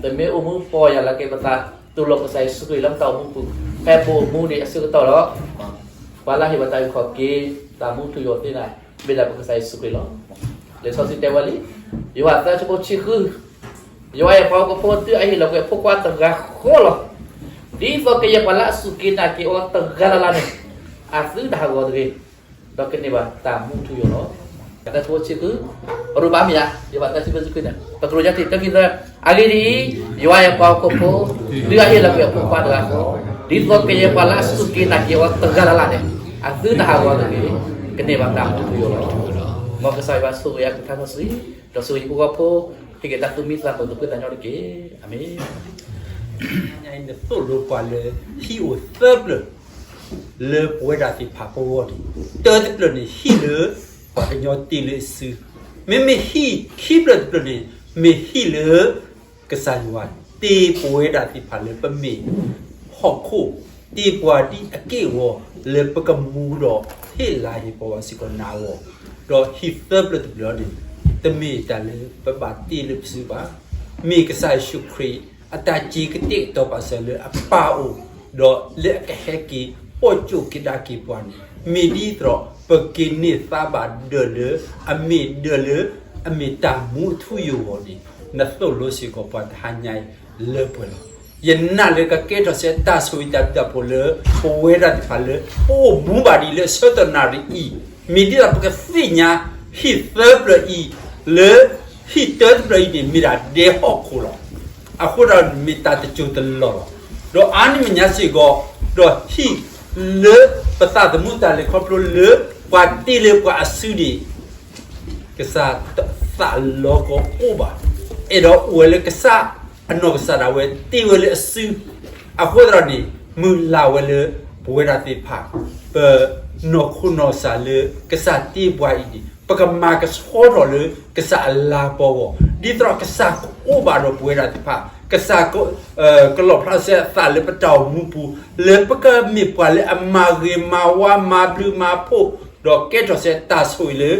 ပမ့ၢ်အိၣ်မူပီၢ်ယၢ်လၢက့ၤပသး တူၢ်လိာ်ကစၢ်ယ့ၣ်ၡူးခရံာ်လၢပတၢ်အိၣ်မူပူၤ, ဖဲပအိၣ်မူဒံးအဆၢကတီၢ်ဒီး ပှၤလၢဟ့ၣ်ပှၤတၢ်အုၣ်က့ၤခီၣ်က့ၤ တၢ်မူထူယိာ်သ့ၣ်န့ၣ် မ့ၢ်ဒၣ်ပကစၢ်ယ့ၣ်ၡူးခရံာ်လီၤ. လံာ်စီဆှံတဲဝဲလံ, ယိၤဟၣ်သၢဆၢဖိဆံဃု, ယွၤအဲၣ်ပှၤဟီၣ်ခိၣ်ဖိ တုၤအဟ့ၣ်လီၤကွံာ်အဖိခွါတဂၤဃီလီၤ. ဒ်သိးကယဲၢ်ပှၤလၢအစူၢ်က့ၤနာ်က့ၤအီၤတဂၤလၢ်လၢ်န့ၣ် အသုတဟးဂီၤတဂ့ၤ, ဒီးကန့ၢ်ဘၣ်တၢ်မူထူယိာ်လီၤ. ယိၤဟၣ်သၢဆၢဖိဆံဃု, ပရူဘၣ်မ့ၢ်ဧါ, ယိၤဟၣ်သၢဆၢဖိဆံဃုန့ၣ် ပသရိာ်ညါထံၣ်တၢခံသၢ, အဂ့ၢ်ဒ်အံၤ, ယွၤအဲၣ်ပှၤဟီၣ်ခိၣ်ဖိ, တုၤအဟ့ၣ်လီၤကွံာ်အဖိခွါတဂၤဃီ, ဒ်သိးကယဲၢ်ပှၤလၢအစူၢ်က့ၤနာ်က့ၤအီၤတဂၤလၢ်လၢ်န့ၣ် အသုတဟးဂီၤတဂ့ၤ, ကန့ၢ်ဘၣ်တၢ်မူထူယိာ်လီၤ. မ်ကစၢ်ယွၤဆိၣ်ဂ့ၤအကလုၢ်ကထါစီဆှံ, ဒီးဆိၣ်ဂ့ၤဟံၣ်ဖိဃီဖိ, ဟ့ၣ်က့ၤတၢ်သူၣ်မံသးမုာ်သပှၢ်တၢ်ညီတက့ၢ်. အၤမ့ၣ်. နသိၣ်လိပှၤလၢ ဟံၣ်အိၣ်သၢဖျၢၣ် လၢပဝဲဒၣ်သ့ၣ်တဖၣ်ပဂီၢ်န့ၣ်, တၢတဖျၢၣ်န့ၣ်ဟံၣ်လၢ ပှၤကညီတ့လၢအစု, မ့မ့ၢ်ဟံၣ်ခံဖျၢၣ်တဖျၢၣ်န့ၣ် မ့ၢ်ဟံၣ်လၢ ကစၢ်ယွၤတ့ပဝဲဒၣ်သ့ၣ်တဖၣ်လၢပမ့ၢ်ဟီၣ်ခိၣ်, တ့ပှၤဒ်အက့ၢ်အဂီၤ လၢပကမူဒီးဟ့ၣ်လၤဟ့ၣ်ကပီၤဘၣ်စ့ၢ်ကီးနၤအဂီၢ်, ဒီးဟံၣ်သၢဖျၢၣ်တဖျၢၣ်န့ၣ် တမ့ၢ်တၢ်လၢပဘၣ်တ့လၢပစုဘၣ်, မ့ၢ်ကစၢ်ယ့ၣ်ၡူးခရံာ် အတၢ်စ့ၤကတ့ၢ်ကတီၤပာ်စၢၤလၢအပၢ်အအိၣ်, ဒီးလၢအကဟဲက့ၤ အိၣ်ကၠိၣ်က့ၤဒါက့ၤပှၤန့ၣ် မ့ၢ်ဒ်သိး ပက့ၤန့ၢ်သါဘၣ်ဒၢးလၢ အမ့ၢ်ဒၢးလၢ အမ့ၢ်တၢ်မူအထူအယိာ်အဂီၢ်န့ၣ် နသိၣ်လိစ့ၢ်ကီးပှၤတဟါညါအံၤလၢပှဲၤလီၤ. ယနာ်လၢကကဲထီၣ်စ့ၢ်တၢ်ဆိၣ်ဂ့ၤတၢ်ဘျုးတၢ်ဖှိၣ်လၢ ပဝဲဒၣ်သ့ၣ်တဖၣ်လၢ ပအိၣ်မူဘၣ်ဒံးလၢအဆၢကတီၢ်နၣ်ရံၣ်အံၤ, မ့ၢ်ဒ်သိးပကသ့ၣ်ညါ ဟံၣ်သၢဖျၢၣ်အံၤ လၢ ဟံၣ်တၢတဖျၢၣ်အံၤန့ၣ် မ့ၢ်ဒၣ်ဒဲဟီၣ်ခိၣ်လီၤ. အဃိဒီးမ့ၢ်တၢ်တစိၤတလီၢ်လီၤ. ဒီးအါန့ၢ်မဲာ်ညါစ့ၢ်ကီး, ဒီးဟံၣ်လၢပသးသမူတၢ်လဲၤခီဖျိလၢ ပှၤတ့လၢပှၤအစုန့ၣ် ကစၢ်သးလီၤကအိၣ်ဘၣ်. အဲၣ်ဒိးအိၣ်ဝဲလၢကစၢ်အနီၢ်ကစၢ်ဒၣ်ဝဲတ့ဝဲလၢအစု, အဃိသတးန့ၣ် မုၢ်လၢ်ဝဲလၢ ပဝဲဒၣ်သ့ၣ်တဖၣ် ပနီၢ်ခိနီၢ်ကစၢ်လၢကစၢ်တ့ပှၤအံၤန့ၣ် ပကမၤကဆှီထီၣ်လၢကစၢ်အလၤကပီၤအဂီၢ်, ဒ်သိးကစၢ်ကအိၣ်ဘၣ်ဒီးပဝဲဒၣ်သ့ၣ်တဖၣ်, ကစၢ် ကလီၣ်ဖျါစ့ၢ်အသးလၢပတၢ်အိၣ်မူပူၤ, လၢပကမ့ၢ်ပှၤလၢအမၤဂ့ၤမၤဝါမၤဘျုးမၤဖှိၣ်, ဒီးကဲထီၣ်စ့ၢ်တၢ်ဆိၣ်ဂ့ၤလၢ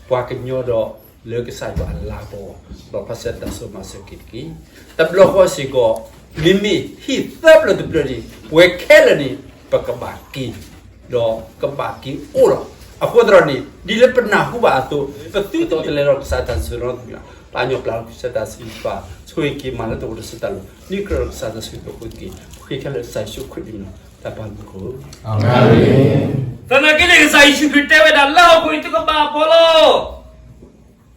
ပှၤကညီဒီးလၢကစၢ်ယွၤအလၤကပီၤ, ဒီးဖၣ်ဆၢတၢ်စိၤမၤစၢၤက့ၤတက့ၢ်. တဘျီဃီစ့ၢ်ကီး, မ့မ့ၢ်ဟံၣ်သၢဖျၢၣ်တဖျၢၣ်န့ၣ် ပဝဲခဲလၢာ်န့ၣ် ပကဘၣ်က့ၤ, ဒီးကဘၣ်က့ၤအိၣ်လီၤ. အဃိသတးန့ၣ် ဒ်လၢပနၢ်ဟူဘၣ်အသိး, ပသုတလဲၤဒီးကစၢ်တၢ်စူၤနီတမံၤဘၣ်, ပှၤကညီပျၢ်လီၤကစၢ်တၢ်စံးပာ်, ဆိၣ်ဂ့ၤက့ၤမၤလၢတအိၣ်ဒီးစတၢ်လီၤ. နံၣ်ကြၢးဒီးကစၢ်တၢ်စံးပာ်ဖိတက့ၢ်. ဃ့ခဲလၢာ်ကစၢ်ယ့ၣ်ၡူးခရံာ်အမံၤလီၤ. တၢ်ပၢ်မုၢ်ခိၣ်. သနာ်က့န့ၣ် ကစၢ်ယ့ၣ်ၡူးခရံာ်တဲဝဲဒၣ်လၢဟီၣ်ခိၣ်အံၤ သုကဘၣ်ပှၤလီၤ.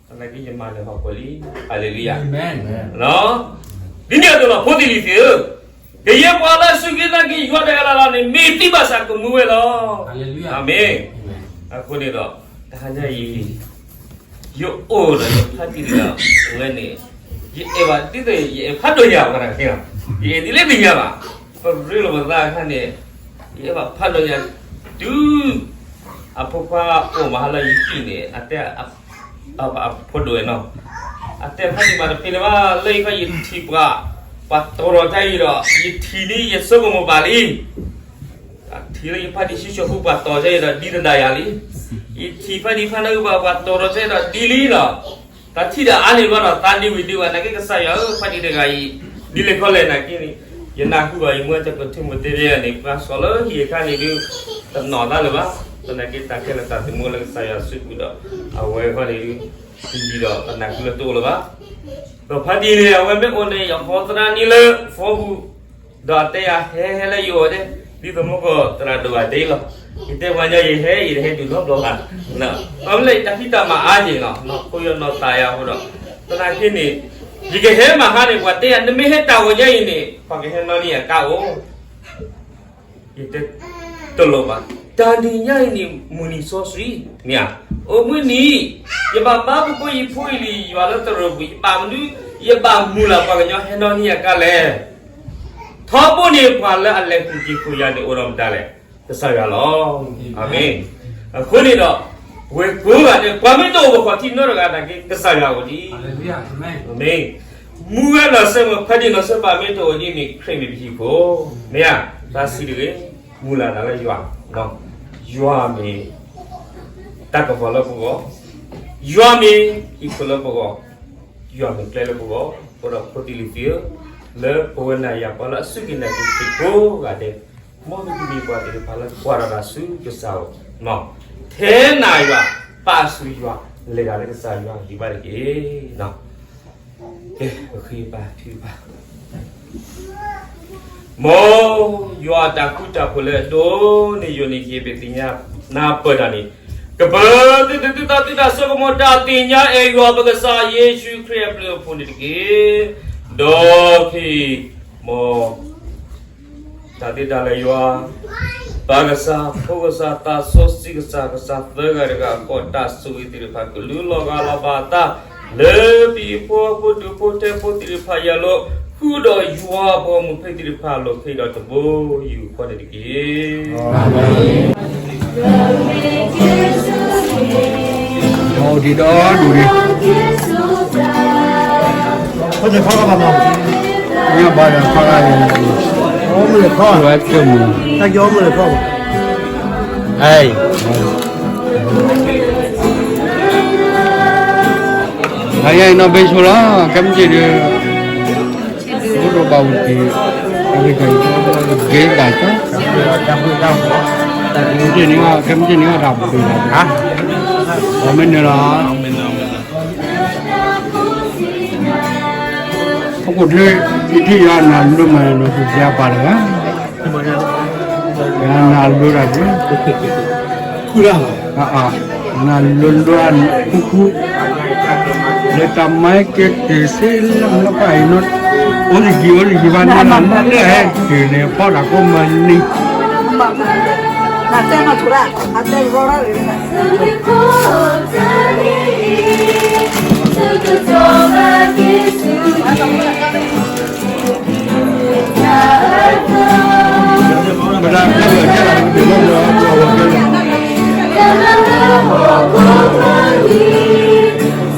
သနာ်က့ယမၤလၢဟီၣ်ခိၣ်လံ. ဟါလ့လူယၤ. ဒ်န့ၣ်အသိးလီၤ ဖိသ့ၣ်လံၤသ့ၣ်ဧၢ, ကယဲၢ်ပှၤလၢအစူၢ်က့ၤနာ်က့ၤယွၤတဂၤလၢ်လၢ်န့ၣ် မ့ၢ်သုဘၣ်ဆၣ်ကမူဝဲလီၤ. အၤမ့ၣ်. အဃိန့ၣ်ဒီး တဟါညါအံၤ ယအိၣ်ဒီးယဖါတံၢ်တဂၤဝဲန့ၣ်, ယအဲၣ်ဘၣ်ဒ်သိး ယအဲၣ်ဖးဒိၣ်ညါဘၣ်, ယအဲၣ်ဒ်လဲၣ်သ့ၣ်ညါဘၣ်, ပရ့လိာ်ပသးအခါန့ၣ်, ယအဲၣ်ဘၣ်ဖးဒိၣ်ညါ, တုၤ အဖိခွါအိၣ်မးဟါလၢယထံၣ်န့ၣ် အတဲ အဖိဒိၣ်ဝဲနီၤ, အတဲဖါတံၢ်မးတဖံးလၢၤဘၣ်, လၢယခီယထံၣ်ပှၤ, ပှၤတီၤထီၣ်တၢ်အံၤဒီး ယထံၣ်န့ၣ်ယဆိကမိၣ်ဘၣ်လံ. အထံ ထံၣ်လၢယဖါတံၢ်ဆံၣ်ဆၢဖိပှၤတီၤကဲဒီးဒ်သဒၣ်ယၤလံ. ယထံၣ်ဖါတံၢ်ဖါနၢ်အုၣ်ဘၣ်ပှၤတီၤဒီးကဲဒီးဒ်လံလီၤ. တၢ်ထံၣ်ဒီးအါန့ၢ်ဘၣ်ဒီးသးဒ့ဝံၤဒ့ဝါ နာ်က့ကစၢ်ယွၤဧၢ ဖါတံၢ်တဂၤအံၤ ဒ်လဲၣ်ခီလဲၣ်နာ်က့န့ၣ် ယနၢ်ဟူဘၣ်ယမုၢ်ကကထၢၣ်မုၢ်တဲဒ်န့ၣ် ပှၤစီၤလၢဟံၣ်အခါန့ၣ်ဒုး တနီၣ်တၢ်လၢၤဘၣ်. သနာ်က့တၢ်ခဲလၢာ်တၢ်သမူလၢကစၢ်ယွၤစုပူၤဒီး အဝဲဃီန့ၣ်ဒုး တယံၤဒီးသနာ်က့လၢတအိၣ်လၢၤဘၣ်. ဒီးဖါတံၢ်န့ၣ် အဝဲမ့ၢ်အိၣ်န့ၣ် ယဟီသရၣ်နံၤလၢဖီပူၤ ဒီးအတဲယၤဟဲဟဲလၢယအိၣ်ဒဲး ဒ်သိးမ့ၢ်ကီးသရၣ်ဒိၣ်ဘၣ်ဒဲးလီၤ. ယတဲပှၤညီယဟဲ ယတဟဲတုၤနီတဘျီဘၣ်. အမ့ၢ်လၢယတၢ်ဖံးတၢ်မၤအါက့ၤလီၤ နီၢ်ခိယီၢ်နီၢ်သးယၤအဃိဒီး သနာ်က့န့ၣ် ယကဟဲမၤဟါန့ၣ် ပှၤတဲယၤ နမ့ၢ်ဟဲတၢ်ဂီၤညါအံၤန့ၣ် ပှၤကဟဲနီၣ်န့ၢ်ယၤကါအိၣ် ယတဲ တလိၣ်ဘၣ်. တၢ်နံၤညါအံၤန့ၣ် မုၢ်နံၤစီဆှံ မ့ၢ်ဧါ. အိၣ်မုၢ်နံၤ ယဘၣ်ဘါပကိယဖိအံၤလံ ယွၤလၢတရၢၢ်ပူၤ ယဘၣ်မနုၤ ယဘၣ်မုၢ်လၢ်ပှၤကညီဟဲနီၣ်န့ၢ်ယၤကါလဲၣ်. ထီဘိန့ၣ် ပှၤလၢအလဲၤဃုာ်က့ၤဃုာ်ယၤန့ၣ် အိၣ်ဒီးမတၤလဲၣ်. ကစၢ်ယွၤလီၤ. အၤမ့ၣ်. အဃိန့ၣ်ဒီး ဝဲကိးဂၤဒဲး ပှၤမ့ၢ်တအိၣ်ဘၣ်ခီၣ်ထံးနီတဂၤနာ်က့ ကစၢ်ယွၤအိၣ်ဒံး. အၤမ့ၣ်. မူဝဲနီၢ်စဲးမုၣ် ဖါတံၢ်နီၢ်စဲးပၤမ့ၢ်တအိၣ်ဒံးန့ၣ် ခရံာ်မ့ၢ်ပဟံၣ်ခိၣ် မ့ၢ်ဧါ. တၢ်စံးတဂ့ၤ မုၢ်လၢ်တၢ်လၢယွၤ, ယွၤမ့ၢ်တၢ်ကပီၤလၢပဂီၢ်, ယွၤမ့ၢ်ဟံၣ်ခိၣ်လၢပဂီၢ်, ယွၤမ့ၢ်ကျဲလၢပဂီၢ်. အဃိဒီးဖိသ့ၣ်လံၤသ့ၣ်ဧၢ, လၢပဝဲနၤယၤပှၤလၢအစူၢ်က့ၤနာ်က့ၤသ့ၣ်ကိးဂၤဒဲး, မ်ပကမ့ၢ်ပှၤသ့ၣ်တဖၣ်လၢကွၢ်ဒီးတၢ်ဆူကစၢ်အအိၣ်, ထဲနၤယွၤ, ပာ်ဆူၣ်ယွၤ, လဲၤတၢ်လၢကစၢ်ယွၤဒံးဘၣ်တက့ၢ်. ကဲ, ပဃ့ပာ် ဖံးပာ် မ်ယွၤအတၢ်ဃူတၢ်ဖိးလၢအဒိၣ်န့ၢ်ယိာ်န့ၢ်က့ၤ ပသ့ၣ်ညါနၢ်ပၢၢ်တၢ်န့ၣ်, ကပၢၤသုတၢ်သူၣ်တၢ်သၣ် သုတၢ်ဆိကမိၣ် တၢ်သ့ၣ်ညါအဲၣ်ယွၤပကစၢ်ယ့ၣ်ၡူးခရံာ်အဘျုးအဖှိၣ်န့ၣ်တက့ၢ်. ဒီးဖဲ မ် တၢ်သ့တၢ်လၢယွၤ, ပၢ်ကစၢ်, ဖိကစၢ်, သးစီဆှံကစၢ်, ကစၢ်သၢဂၤတဂၤအဃိ တၢ်ဆိၣ်ဂ့ၤသ့ၣ်တဖၣ် ကလူလီၤဂာ်လီၤဘၣ်အသး လၢပဟံၣ်ဖိဃီဖိ ဒူၣ်ဖိထၢဖိသ့ၣ်တဖၣ်အလိၤ, ဃုာ်ဒီးယွၤအပှၤဂီၢ်မုၢ်သ့ၣ်တဖၣ်အလိၤ ခဲအံၤဒီးတဘိယူၢ်ဃီန့ၣ်တက့ၢ်. အဒံးဒီဒူၣ်န့ၣ်, ညါဘၣ်ဒီးခီဂၤန့ၣ်, အီမုၢ်လၢခီ, တၢ်ကီအီမုၢ်လၢခီ, အံၤ, အယဲၢ်နီၢ်ဘ့ဆိလီၤ, ကဲမ့ၢ်က့ၤဒီး အိၣ်ဒီးဘၣ်ဝံၤက့ၤ, အဝဲက့ၤ, ဂ့ၤဒၣ်က, ကဲမ့ၢ်က့ၤန့ၣ် တၢ်ပူၤကွံာ်, အီမ့ၢ်န့ၣ်လီၤ, ဟီၣ်ခိၣ်ချၢ, ယထံၣ်ယွၤနၢ်လိၤမးနီၢ်သူၣ်စၢ်ပာ်တဂၤ, ယနၢ်လိၤတၢ်ဘျုး နၢ်လိၤလိၤအနၢ်ခူခူ, လၢတၢ်မၤကဲက့ၤစ့လၢမနုၤပှၤအံၤနီၤ, အိၣ်လံကံ အိၣ်လံကံဘၣ်န့ၣ်လီၤ, လၢဟဲက့ၤန့ၣ်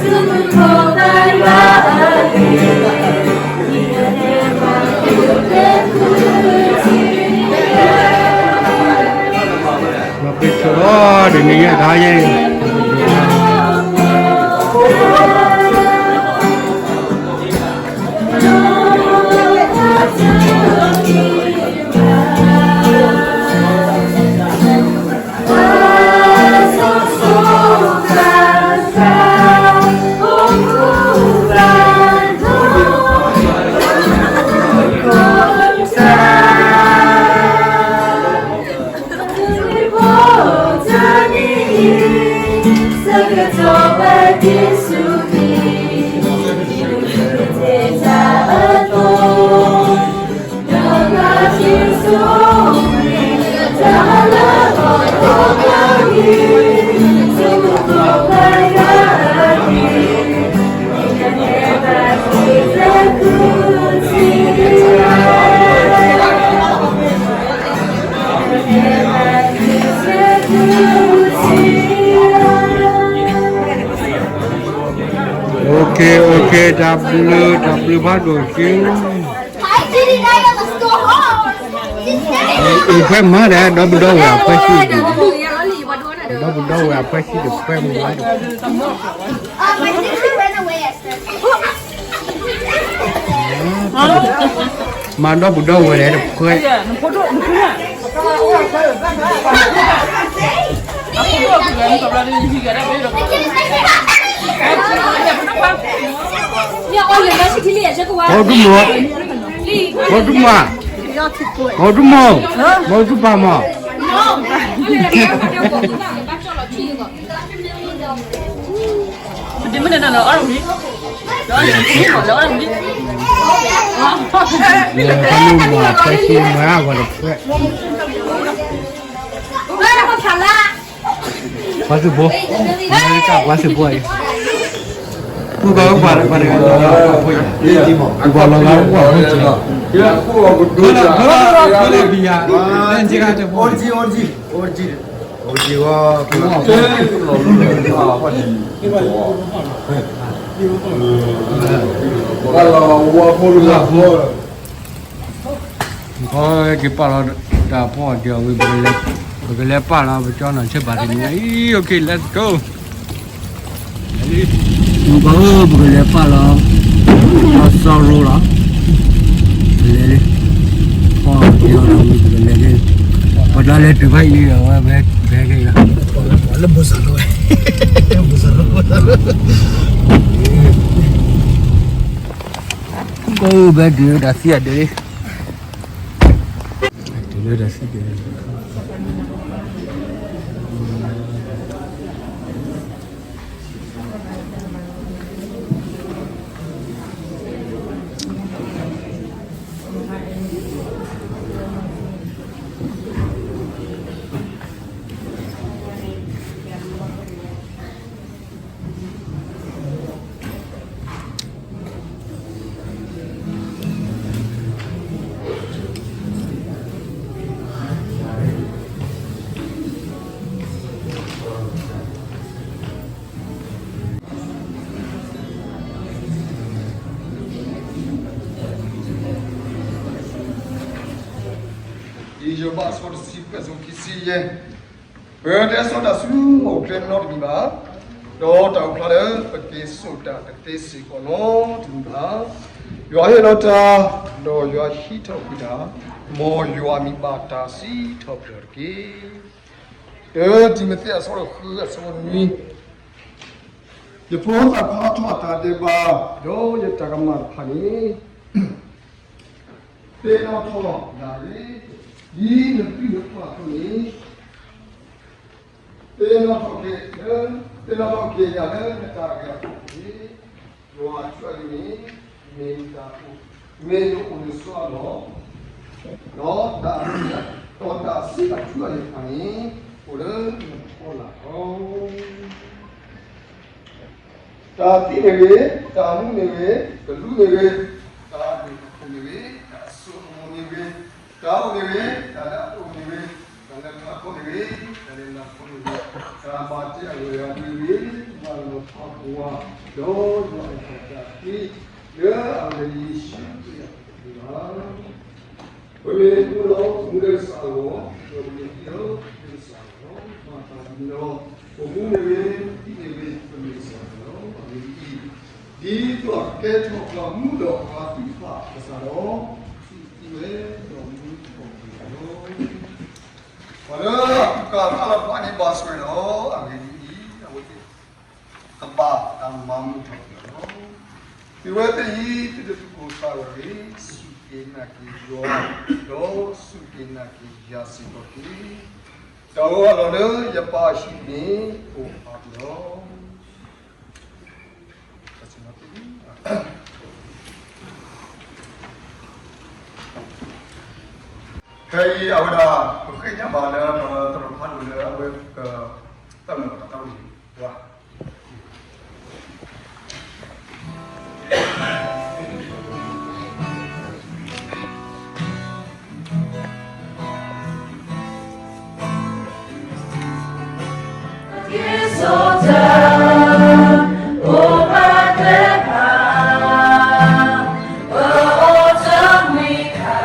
ဖီၣ်တၢ်ကိးမုၢ်နံၤ ပဆိလီၤ ဒ်န့ၣ်ယဲဒၣ်ယဲ Okay, okay, တၢ်ဘျုး, တၢ်ဘျုးဖးဒိၣ်က့ၤ. အံၤဖဲမၤဒီး ဒီပုၢ်ဒီဝဲၢ်အဖှဲဆံဒံး, ဒီပုၢ်ဒီဝဲၢ်အဖှဲဆံတဖှဲမၤ, မၤဒီပုၢ်ဒီဝဲၢ်ဒီးတဖှဲ, ဟီဒူမး, ဟီဒူမး, ဟီဒူပၢ်မး, ဖဲန့ၣ်မၤဖဲဆံမၤအဂီၢ်တဖှဲ, ပှၤသုးဖိ, အမဲရကၤပှၤသုးဖိအံၤ, ပှၤပှၤပှၤတဂၤလီၤဂာ်ပှၤဖိ, ပှၤလီၤဂာ်ပှၤဖိက့ၤ, ဘံယၤ, အီတကံ, အီတကံ, အီတကံ, အီတကံ, က့ၤပာ်လီၤတၢ်ဖီအီၤဒီးဝံၤ ပကလဲၤပာ်လီၤပကၠီနီၤဆ့ၣ်ဘၣ်တနံၤအံၤ, okay, let's go. ပကလဲၤပာ်လီၤ, စီရိလီၤ, ပလဲၤလံ, ပလဲၤလံ, ပတၢ်လဲၤတုၤဖဲအံၤဒီးဝဲ, ဘဲက့ၤလီၤ, လၢဘိၣ်စၢ်လီၤဝဲ, ဘိၣ်စၢ်လီၤ, ဘဲတုၤတၢ်သံအဒၢးလံ, တုၤလၢတၢ်သံဒၢးလံ. ဒ်ယိၤဘးအဆၢတဆံ အဆၢခံဆံယဲၢ်, ပတအဲၣ်စီတၢ်ဆူအအိၣ်ချ့နီတမံၤဘၣ်, ဒီးတၢ်အိၣ်ဖျါလၢပက့ၤစိာ်တၢ်တသ့စ့ၢ်ကီးနီတမံၤဘၣ်. ယွၤဟ့ၣ်လီၤတၢ်, ဒီးယွၤဟံးထီၣ်ကွံာ်တၢ်, မ်ယွၤမံၤဘၣ်တၢ်စံးထီၣ်ပတြၢၤတက့ၢ်. တံၤမသ့း အဆၢဒိၣ်ဃု အဆၢနွံ, ယဖိသၣ်ခွါထီၣ်တၢ်ဒဲးဘး, ဒီးယတၢ်ကမၣ်တဖၣ်န့ၣ် သ့ၣ်နီၣ်ထီၣ်နၤတဂ့ၤ, ဒ်နဘျုးနဖှိၣ်အသိးန့ၣ်, သ့ၣ်နီၣ်ထီၣ်က့ၤ, သ့ၣ်နီၣ်ထီၣ်က့ၤယၤလၢနတၢ်ဂ့ၤအပူၤတက့ၢ်. ယွၤအထူအယွၤန့ၣ် မ့ၢ်တၢ်အိၣ်, မ့ၢ်ယအိၣ်လၢစီအလီၢ်, ဒီးတၢ်, ဒီးတၢ်စံးအထူအယွၤတဖၣ်န့ၣ် အိၣ်လၢနဖီလာ်လီၤ. တၢ်သံမ့ၢ်ဂ့ၤ, တၢ်မူမ့ၢ်ဂ့ၤ, ကလူးမ့ၢ်ဂ့ၤ, တၢ်အဒိၣ်အထီၣ်မ့ၢ်ဂ့ၤ, တၢ်အစိအမီၤမ့ၢ်ဂ့ၤ, တၢ်အိၣ်မ့ၢ်ဂ့ၤ, တၢ်လၢအအိၣ်မ့ၢ်ဂ့ၤ, တၢ်လၢထးခိၣ်မ့ၢ်ဂ့ၤ, တၢ်လၢနးခိၣ်မ့ၢ်ဂ့ၤ, တၢ်ဘၣ်တ့အဂၤဂၤမ့ၢ်ဂ့ၤ, ယွၤလီၤဖးပှၤ, ဒီးယွၤအတၢ်သံ လၢအမံၤယ့ၣ်ၡူးခရံာ်အပူၤလီၤ. ပမ့ၢ်မူဒီးမူလၢကစၢ်အဂီၢ်, ဒီးပမ့ၢ်ဒံးဒီးဒံးလၢကစၢ်အဂီၢ်, မၤသးဒ်န့ၣ်ဒီး ပမူမ့ၢ်ဂ့ၤ, ဒ်မ့ၢ်ဂ့ၤ, ပမ့ၢ်ကစၢ်အဂီၢ်လီၤ. အဂ့ၢ်ဒ်အံၤ, ဒ်သိးကကဲထီၣ်ပှၤမူဒီးပှၤသ့ၣ်တဖၣ်အကစၢ်ဒီး, သုသံဝဲဒီးမူထီၣ်က့ၤလီၤ. ပှၤလၢအကူၣ်ကၤအသးလၢပှၤန့ၣ်ဘၣ်ဆိၣ်ဂ့ၤလီၤ. အဂ့ၢ်ဒ်အံၤ, အဝဲသ့ၣ် ကဘၣ်တၢ်မၤမုာ်ထီၣ်က့ၤလီၤ. သုဝဲသ့ၣ်အံၤ သုတသူၣ်ကိၢ်သးဂီၤတဂ့ၤ, စူၢ်က့ၤနာ်က့ၤယွၤ, ဒီးစူၢ်က့ၤနာ်က့ၤယၤစ့ၢ်ကီးတက့ၢ်. တၢ်ဂီၤအလီၢ်လၢယပၢ်အဟံၣ်န့ၣ် အိၣ်အါလီၤ. ခဲအံၤအဝဲဒၣ် ပဃ့ညါဘၣ်လၢ ပသရိာ်ဖးဒိၣ်လၢအဝဲ ကသၢမုၢ်တၢ်သးဝံၣ်ဝါ က့ၤစိာ်တၢ်အိၣ်ဘၣ်ကျဲဘၣ်, ပအိၣ်တမှံၤခါ,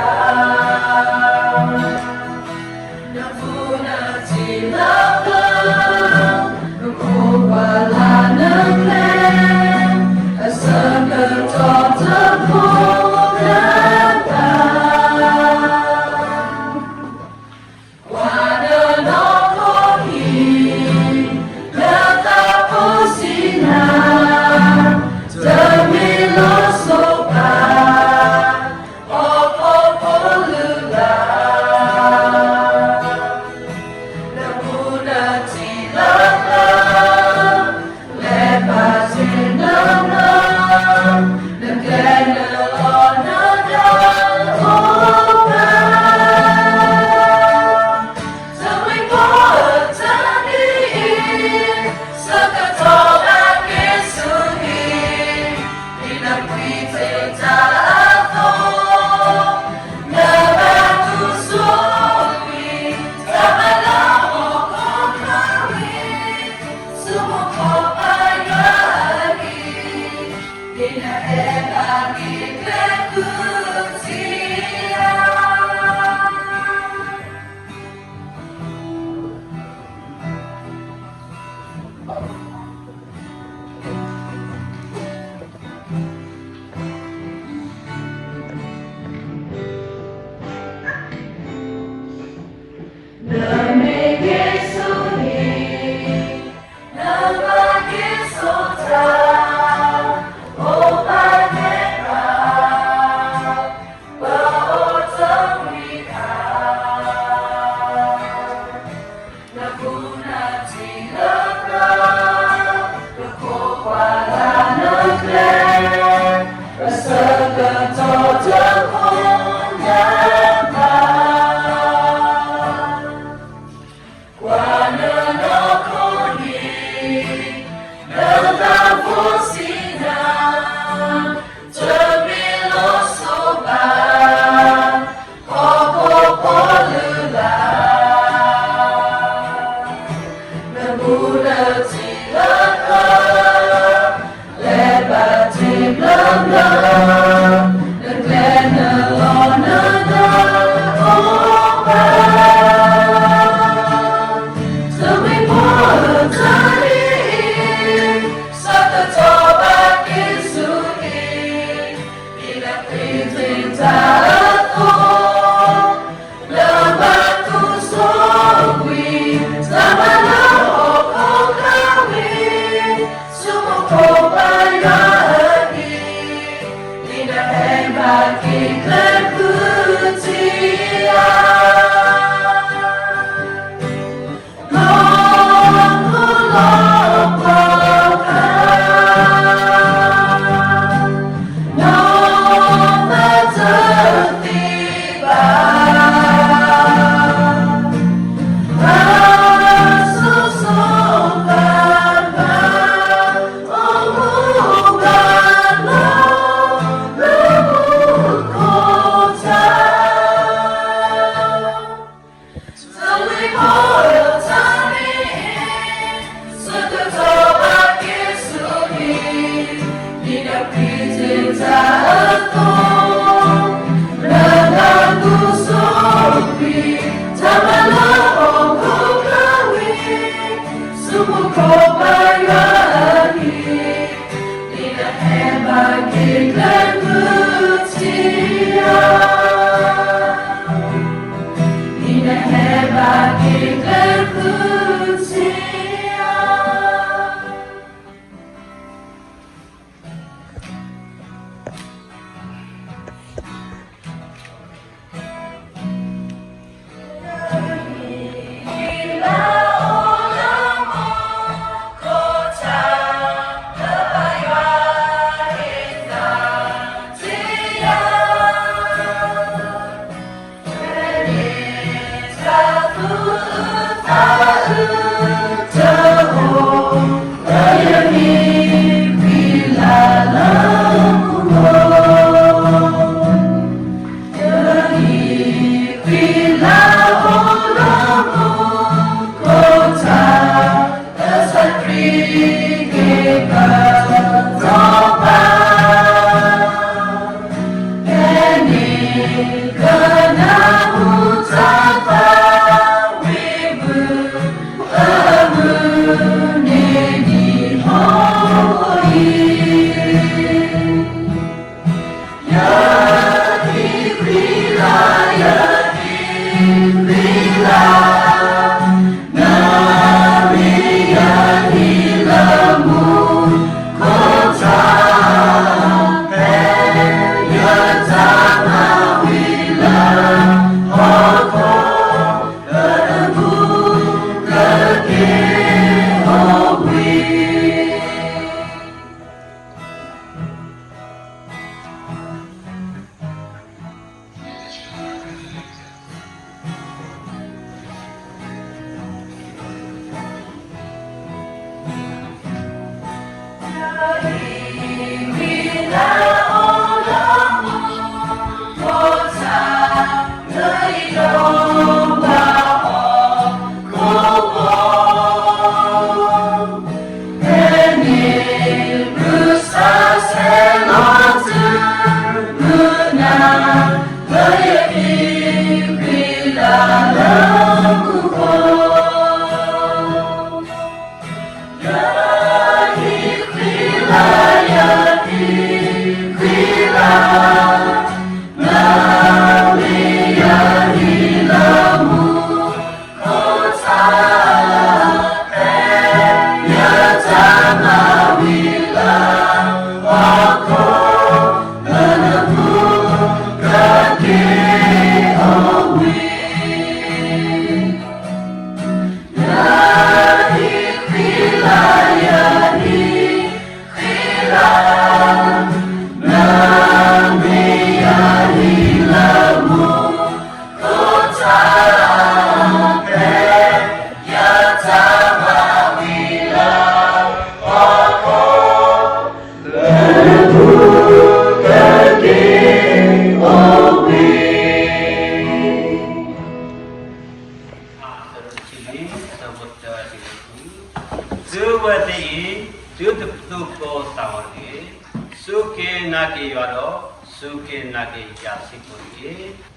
သုဝဲသ့ၣ်အံၤ, သုတသူၣ်ကိၢ်သးဂီၤတက့ၢ်. စူၢ်က့ၤနာ်က့ၤယွၤဒီး, စူၢ်က့ၤနာ်က့ၤယၤစ့ၢ်ကီးတက့ၢ်.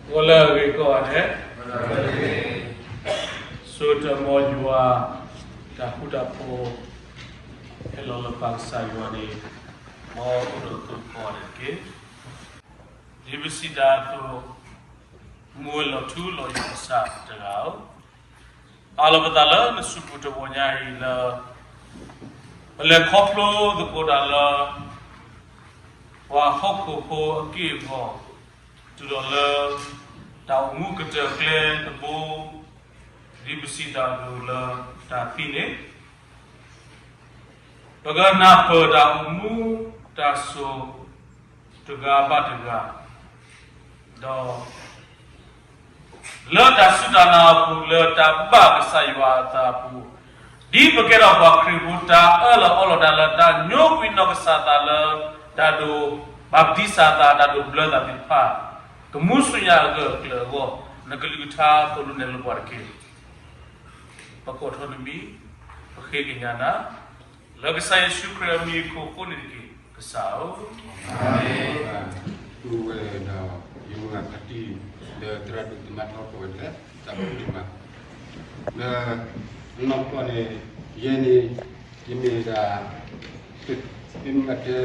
အိၣ်လၢအဂ့ၤကိးဂၤဒဲး, စိတၢ်မ်ယွၤ, တၢ်ဃူတၢ်ဖိး, ဟဲလီၤလၢပၢ်ကစၢ်ယွၤန့ၣ်, မ်အအိၣ်ဒီးသုကိးဂၤဒဲးတက့ၢ်. ဒ်ပစံးတၢ်အသိး, မူဝဲလီၤထူလီၤယိာ်ကစၢ်တဂၤဧၢ, ပာ်လီၤပသးလၢနစုပူၤတဂီၤညါအံၤလၢ ပလဲၤခီဖျိသကိးတၢ်လၢ ပှၤဟီၣ်ခိၣ်ဖိအက့ၢ်အဂီၤ, တုၤလီၤလၢ တၢ်အိၣ်မူကတၢၢ်ကျဲတဘိ, ဒ်ပစံးတၢ်အသိးလၢတၢ်သံန့ၣ်, ပကနၢ်ပၢၢ်တၢ်အိၣ်မူတၢ်ဆိၣ် တဂၤဘၣ်တဂၤ, ဒီး လၢတၢ်စူၢ်တၢ်နာ်အပူၤ လၢတၢ်ဘၣ်ကစၢ်ယွၤအသးအပူၤ, ဒ်ပကဲထီၣ်ပှၤခရံာ်ဖိ တၢ်အၢၣ်လီၤအီလီၤတၢ်လၢတၢ်ညိကွံာ်နီၢ်ကစၢ်သးလၢ တၢ်ဒိးဘၣ်တံစၢ်သး တၢ်ဒိးဘျၢသးသ့ၣ်တဖၣ်, ကမူစူၢ်ယၤအဂၢၢ်အကျၢၤအဂီၢ်, နကလုၢ်ကထါသိၣ်လိနဲၣ်လိပှၤတက့ၢ်. ပကိးထီၣ်နမံၤ, ပဃ့ကညးနၤ, လၢကစၢ်ယ့ၣ်ၡူးခရံာ်အမံၤအဃိန့ၣ်တက့ၢ်, ကစၢ်ဧၢ. အၤမ့ၣ်. ဒီး ယမ့ၢ်တံၤ ဒီးသရၣ်ဒိၣ်သမါထီကိးဂၤဒဲး, တၢ်ဘျုးဒိၣ်မး, လၢ အနီၢ်ကီၢ်န့ၣ် ယဲန့ၣ် ယမ့ၢ်ဒၣ် သုးမုၢ်အတဲ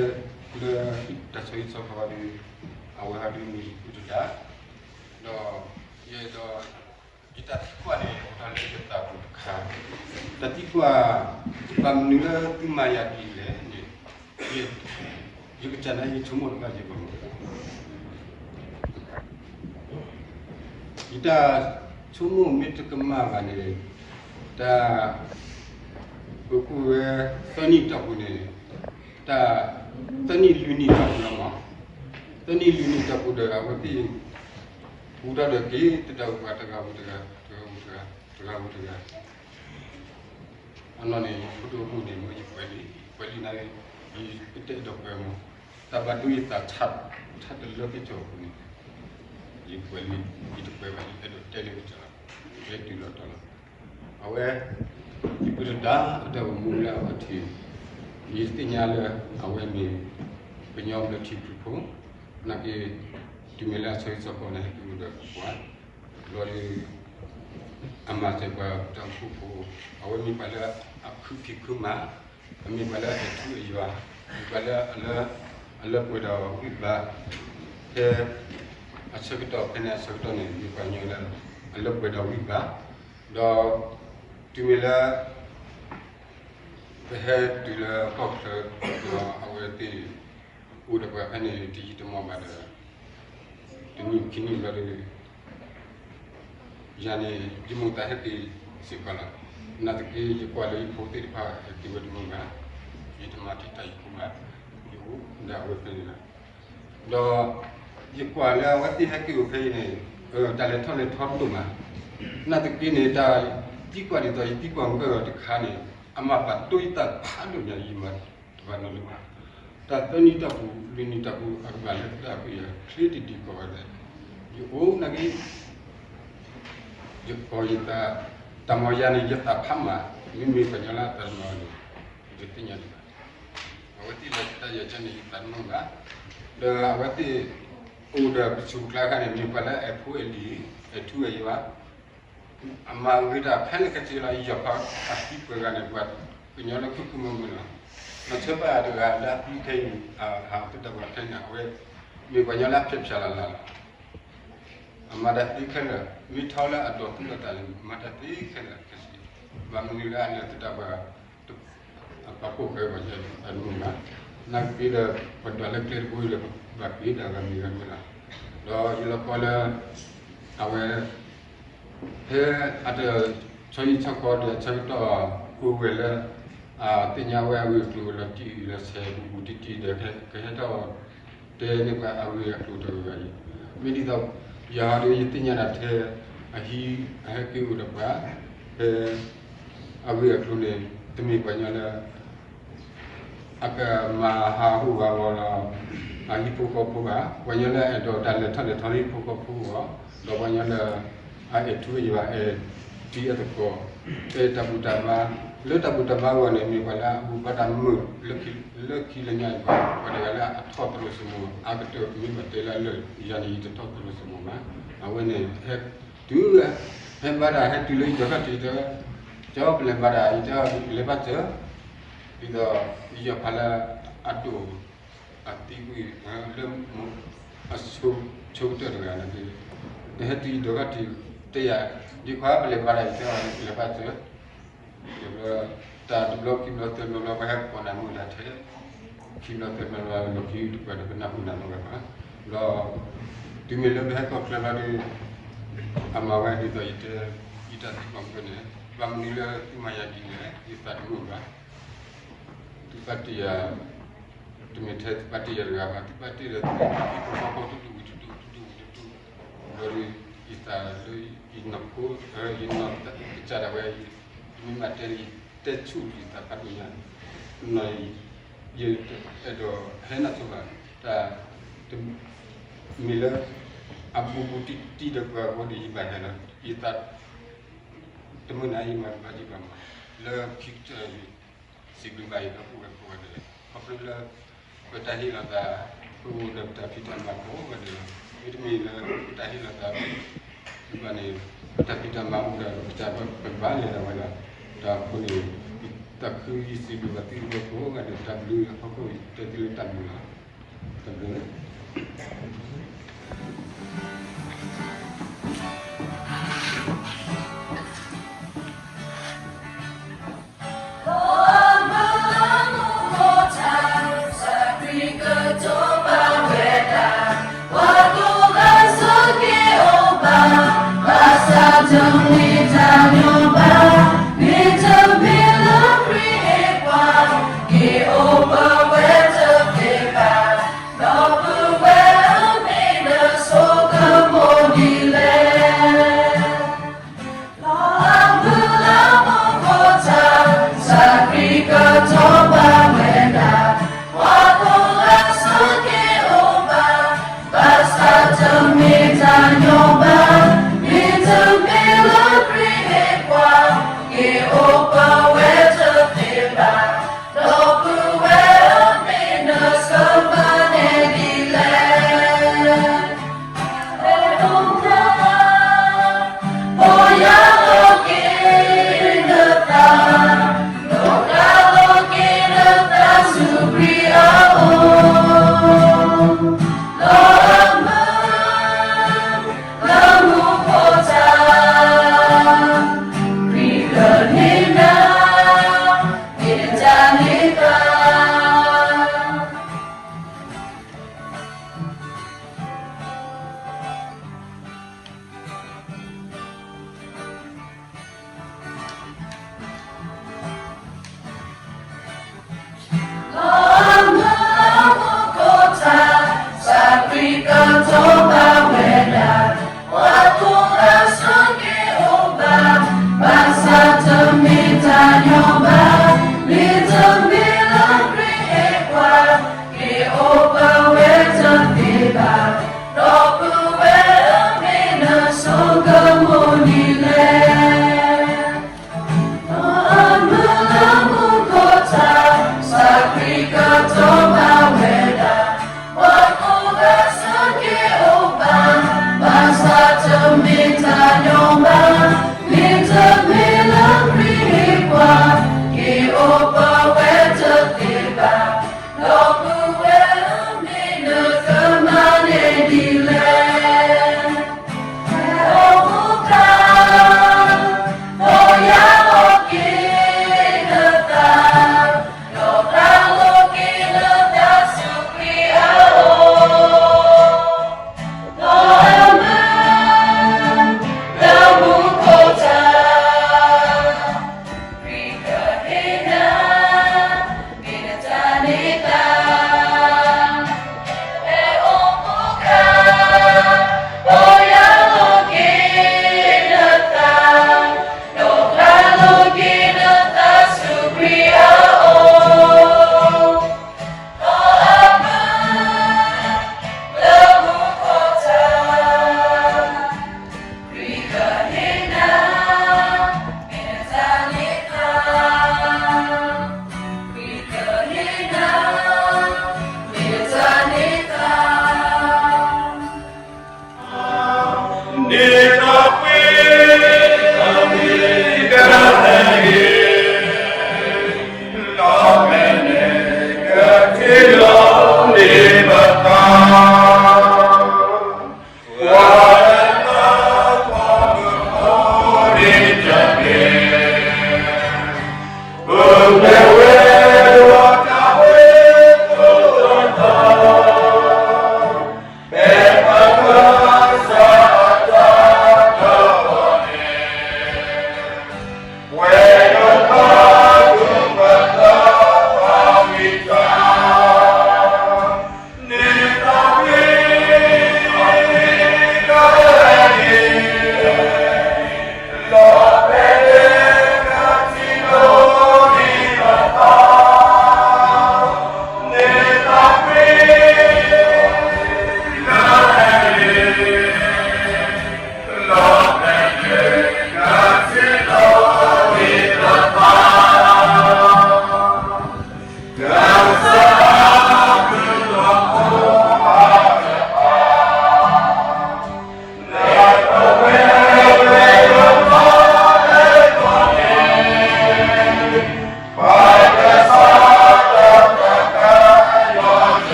လၢ တၢ်ဆီဟံၣ်ဆီဃီဒီး အဝဲဟီဒုးမ့ၢ်သုးတဒါ, ဒီး ယဲဒီး ယတၢ်သံကွၢ်န့ၣ် အိၣ်တၢ်လၢယသးပူၤတခါ, တၢ်သံကွၢ် ဘၣ်မနုၤလၢသုမၤယၤဒ်လဲၣ်န့ၣ်, ယကစၢ်န့ၣ်ယဆိကမိၣ်တဘၣ်ယဲၢ်ဘၣ်မး, ယတၢ်ဆိကမိၣ်မ့ၢ်တကမၣ်ဘၣ်န့ၣ်, တၢ် ပကိးဝဲ သၢနံၣ်တီၢ်ပူၤန့ၣ်, တၢ် သၢနံၣ်လွံၢ်နံၣ်တီၢ်ပူၤလီၤမး, သၢနံၣ်လွံၢ်နံၣ်တီၢ်ပူၤဒီး အဝဲသ့ၣ် ပူၤထီၣ်ဒီးက့ၤ တဂၤဝံၤတဂၤ တဂၤဝံၤတဂၤ တဂၤဝံၤတဂၤ တဂၤဝံၤတဂၤ အနီၢ်န့ၣ် ယဖိဒိၣ်မုၣ်န့ၣ် မ့ၢ်ယကွဲးလံာ် ယကွဲးလံာ်န့ၣ် ယကတဲဒီးကွဲးမး, တၢ်ဘၣ်ဒိယသး ဆၣ်တလၢက့ၤကီၤပူၤန့ၣ်, ယကွဲးလံာ် ယတကွဲးဘၣ် ယအဲၣ်ဒိးတဲလၢကစၢ်လီၤ, ယဲတုၤလီၤတီၤလီၤ, အဝဲ ယပုၢ်တဒါ အတၢ်အိၣ်မူလၢအဝဲထံး, ယသ့ၣ်ညါလၢ အဝဲမ့ၢ် ကညီဘျၢထံခရံာ်ဖိ, နာ်က့ တုၤမ့ၢ်လၢအဆီဟံၣ်ဆီဃီန့ၣ် ဟဲက့ၤအိၣ်ဒီးပှၤ ဘျီဒီး အမၤစၢၤပှၤတၢ်အိၣ်ဖှိၣ်ဖိ, အဝဲမ့ၢ်ပှၤလၢအခုဖံးခုမၤ, အမ့ၢ်ပှၤလၢအအဲၣ်ထူအယွၤ, မ့ၢ်ပှၤလၢအလၢ အလၢပှဲၤဒီးဝံၣ်ဘါ, ဖဲ အဆၢကတီၢ်ဖဲန့ၣ်အဆၢကတီၢ်န့ၣ် မ့ၢ်ပှၤကညီလၢ အလၢပှဲၤဒီးဝံၣ်ဘါ, ဒီး တုၤမ့ၢ်လၢ ပဟဲတုၤလၢကီၢ်ချၢ ဒီးအဝဲသ့ၣ် အိၣ်ဒီးပှၤဖဲန့ၣ် တယံာ်တမီၢ်ဘၣ်ဒီး တနံၣ်ခံနံၣ်ဘျီဒီး ယၤန့ၣ် ယမိၢ်သးဟဲက့ၤစ့ၢ်ကီးလီၤ. နာ်သက့ ယကွၢ်လၢယဖိသ့ၣ်တဖၣ်ဟဲက့ၤဝဲတမုာ်ဘၣ်, ယတမၤထံၣ်တၢ်ယဖိဘၣ်, ယအိၣ်ဒီးအဝဲဖဲန့ၣ်လီၤ. ဒီး ယကွၢ်လၢအဝဲသ့ၣ်ဟဲက့ၤအိၣ်ဖဲအံၤန့ၣ် တၢ်လဲၤထီၣ်လဲၤထီတဒိၣ်မး, နာ်သက့န့ၣ် တၢ်သံကွၢ်ဒ်သိးယသံကွၢ်မုၢ်ကၢၢ်တခါန့ၣ် အမၤပာ်ဒိယသးဖးဒိၣ်ညါ ယမၤတဘၣ်နီတမံၤဘၣ်. တၢ်သၢနံၣ်တီၢ်ပူၤ လွံၢ်နံၣ်တီၢ်ပူၤ အကဘၣ်လၢတၢ်အုၣ်ယၤချ့တဒံးကိးဂၤဒဲး, ယအိၣ်နာ်က့ ယကိးယသး, တၢ်မၤယၤန့ၣ် ယသးဖးမး, မ့မ့ၢ်ပှၤကညီလၢအသးတမုာ်န့ၣ် ယတသ့ၣ်ညါဒံးဘၣ်. အဝဲသ့ၣ်လၢတၢ်ယၤကဲန့ၣ် ယသးတမုာ်ဘၣ်, ဒီးအဝဲသ့ၣ်အိၣ်ဒီးပဆူးပကျါခါန့ၣ် မ့ၢ်ပှၤလၢအအဲၣ်ဖိအဲၣ်လံၤ, အဲၣ်ထူအဲၣ်ယွၤ, အမၤဂ့ၤတၢ်ခဲလၢာ်ခဲဆ့လီၤ. ယီၤဖးအသံပှဲၤဂၤန့ၣ် ပှၤကညီလၢခိၣ်ခိၣ်မုာ်မုာ်လီၤ. လီၤဆီပာ်တဂၤလၢအသံခဲအံၤ ဟးသတးပှၤခဲန့ၣ် အဝဲမ့ၢ်ပှၤကညီလၢအဖျဲးဖျါလၢ်လၢ်လီၤ. အမၤတၢ်သ့ခဲလၢာ်, မ့ၢ်ထီလၢအဒိးသူၣ်လီၤသးန့ၣ် မၤတၢ်သ့ခဲလၢာ်ခဲဆ့, ဘၣ်မနုၤလၢအလဲၤသတးပှၤ အပာ်ဖှိၣ်ဃဲပှၤကညီအတမုာ်ဘၣ်, နာ်က့ဒီး ပှၤဒွးလၢကျဲတဘိဒီး ဘၣ်က့ၤဒၣ်ဂၤမံၤဂၤမံၤလီၤ. ဒီးယလီၤကီလၢ အဝဲ ဖဲအတဆီဟံၣ်ဆီဃီဒီး အဆၢကတီၢ် ကိးဝဲလၢ အသ့ၣ်ညါဝဲအဂ့ၢ်အကျိၤ လီၤတံၢ်လီၤဆဲးပူၤပူၤတံၢ်တံၢ်ဒီး ကဟဲထီၣ်တဲန့ၢ်ပှၤအဂ့ၢ်အကျိၤတဂၤအံၤ, မ့ၢ်ဒ်သိး ယၤဟီဒီး ယသ့ၣ်ညါဒၣ်ထဲ အဟံၣ်အဟဲက့ၤအိၣ်ဒီးပှၤ ဖဲ အဂ့ၢ်အကျိၤန့ၣ် တမ့ၢ်ပှၤကညီလၢ အကမၤဟးဂူာ်ဟးဂီၤလီၤ အဟံၣ်ဖိဃီဖိဘၣ်, ပှၤကညီလၢအအဲၣ်ဒိးတၢ်လဲၤထီၣ်လဲၤထီဟံၣ်ဖိဃီဖိအဂီၢ်, ဒီးပှၤကညီလၢ အအဲၣ်ထူအဲၣ်ယွၤ အဲၣ်တံၤအဲၣ်သကိး, အဲၣ်တၢ်ဘူၣ်တၢ်ဘါ, လၢတၢ်ဘူၣ်တၢ်ဘါအဂီၢ်န့ၣ် မ့ၢ်ပှၤလၢအဘူၣ်ဘါတၢ်မုာ် လၢခံလၢညါအံၤ ပှၤတဂၤလၢအထီၣ်သရိာ်စမိၣ် အကတၢၢ်မ့ၢ်ဘၣ်တဲလၢလၢာ် ယၤန့ၣ် ယတထီၣ်သရိာ်စမိၣ်ဘၣ်. အဝဲန့ၣ် ဟဲတုၤ ဟဲဘါတၢ် ဟဲတုၤလၢယဒီးခီၣ်ထံးတဲ ကၠီပလဲၤဘါတၢ် ယတဲလဲၤဘါစၢၤ, ဒ်သိး ယီၤဖးလၢအဒိၣ် အသံကွံာ် လၢ အဆိကတၢၢ်တဂၤန့ၣ် နဟဲတုၤယဒီးခီၣ်ထံးတဲယၤ ဒ်ခွါပလဲၤဘါတၢ် ယတဲလဲၤဘါစၢၤ တဘျီ တၢ်တဘျီခံဘျီသၢဘျီဘျီ ပှၤဟဲကိးနၤမုာ်ဒၣ်ထဲ ခံဘျီသၢဘျီဘျီ လီၢ်ခံတပှၤဒီး ပနၢ်ဟူနၤမုာ်ဝဲဘၣ်. ဘျီ တုၤမ့ၢ်လၢပဟဲကီၢ်ချၢဘျီဒီး အမၤဝဲဒ်သိးယတဲ ယတၢ်သံကွၢ်မုၢ်န့ၣ် ဘၣ်မနုၤလၢသုမၤယၤဒ်န့ၣ် ယသးတမုာ်ဘၣ်. သုပာ်တ့ၢ်ယၤ တမ့ၢ်ထဲသုပာ်တ့ၢ်ယၤတဂၤဘၣ်, သုပာ်တ့ၢ်ဒီးသုဖိဃီဖိ တဒူၣ်ဝံၤတဒူၣ် တဒူၣ်ဝံၤတဒူၣ်, ဘျီဒီး ယသးလၢ ယနီၢ်ခိ ယနီၢ်ကစၢ်ဒၣ်ဝဲ ယမ့ၢ်မၤတဲန့ၣ် ယတဲဆူၣ်ယသးဖးဒိၣ်ညါ, နီၢ် ယအဲၣ်ဒိးဟဲနၢ်ဆိဘၣ်, တၢ် မ့ၢ်လၢ အဘူးဘူးတံၢ်တံၢ်ဒီးပှၤအဃိဒီး ယဘၣ်ဟဲလီၤ, ယသး တမုာ်န့ၣ် ယမၤတဘၣ်ယဘၣ်မၤ, လၢခံကတၢၢ် စံးဘျုးဘၣ်ယဒီပုၢ်ဝဲၢ်ကိးဂၤဒဲး, ခီဖျိလၢ ပတၢ်ဟ့ၣ်လီၤသး ပအိၣ်ဒီးပတၢ်ဖံးတၢ်မၤကိးဂၤဒဲးလီၤ. မ့တမ့ၢ်လၢ ပတၢ်ဟ့ၣ်လီၤသး ဘၣ်န့ၣ် ပတၢ်ဖံးတၢ်မၤအိၣ်ဒီး ပတၢ်ပကဘၣ်လဲၤဒၣ်ဝဲဒၣ်, တၢ်အဃိန့ၣ် သးခုယစံးဘျုးဘၣ်သုဝဲကိးဂၤဒဲး, တၢ်ဘျုးအဖီခိၣ် တဲသုလၢတၢ်ဘျုးလီၤ. တၢ်ဘျုး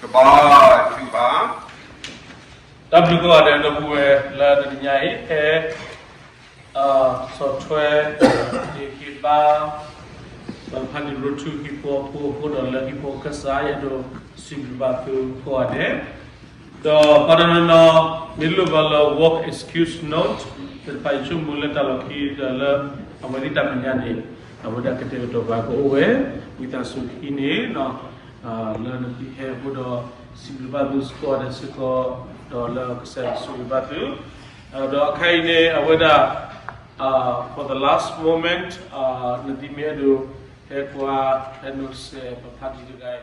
ကဘါထုကဖၣ်, တၢ်ဘျုးကိးဂၤဒဲး ဒီပုၢ်ဝဲၢ်လၢတနံၤညါအံၤ ဖဲ ဆီၣ်ထွဲ ဟ့ၣ်ဂံၢ်ဘါ ပဖါတံၢ်ရိထူဟံၣ်ဖိအဖိအဃိ ဒီးလၢဟံၣ်ဖိကစၢ် ယအဲၣ်ဒိးစံးဘျုးဘၣ်သုကိးဂၤဒဲး, ဒီးပှၤတနီၤနီၤ မ့ၢ်လိၣ်ဘၣ်လၢ work excuse note သ့ၣ်တဖၣ် ယဆိကမိၣ်လၢတၢ်လီၢ်ခံဒီးလၢ အဝဲသ့ၣ်တၢ်မဲာ်ညါန့ၣ် အဝဲဒၣ်ကတဲာ်ကတီၤပှၤကအိၣ်ဝဲ ဝံသးစူၤဟံးန့ၢ် လၢနသုဟဲအဃိဒီး စံးဘျုးဘၣ်သုကိးဂၤဒဲးစ့ၢ်ကီး ဒီးလၢကစၢ်ယွၤဆိၣ်ဂ့ၤဘၣ်သု, ဒီးအခါအံၤန့ၣ် အဝဲဒၣ် for the last moment နသုမ့ၢ်အဲၣ်ဒိး ဟဲကွၢ် ဟဲ notice ပဖါတံၢ်တဂၤ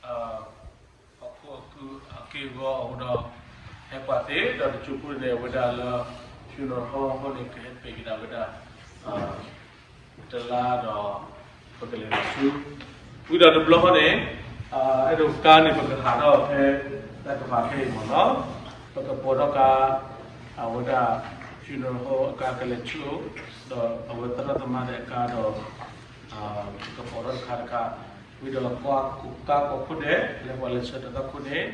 အံၤ ဟီၣ်ခိၣ်အကုၢ်အက့ၢ်အဂီၤအဃိဒီး ဟဲကွၢ်သ့ ဒီးတစိၢ်ဖိန့ၣ် အဝဲဒၣ်လၢ funeral home အဃိန့ၣ် ကဟဲပဲာ်က့ၤဒၣ်ဝဲဒၣ် တလါဒီး ပကလဲၤဆူ ဝံၤဒီးတဘျီဃီန့ၣ် အဲၣ်ဒိးကါန့ၣ် ပကဟးထီၣ်ဖဲ တၢ်ကပၤဖဲအံၤမ့ၢ်နီၤ, ပကပိာ်ထီၣ်ကါ အဝဲဒၣ် funeral home အကါကလဲၤဆူ ဒီးအဝဲသရၣ်သမါသ့ၣ်အကါဒီး ပကပိာ်ထီၣ်တခါတခါ, ဝံၤဒီးကါကိးခိၣ်ဒဲး လၢပှၤလဲၤဆှၢတၢ်သးခိၣ်န့ၣ်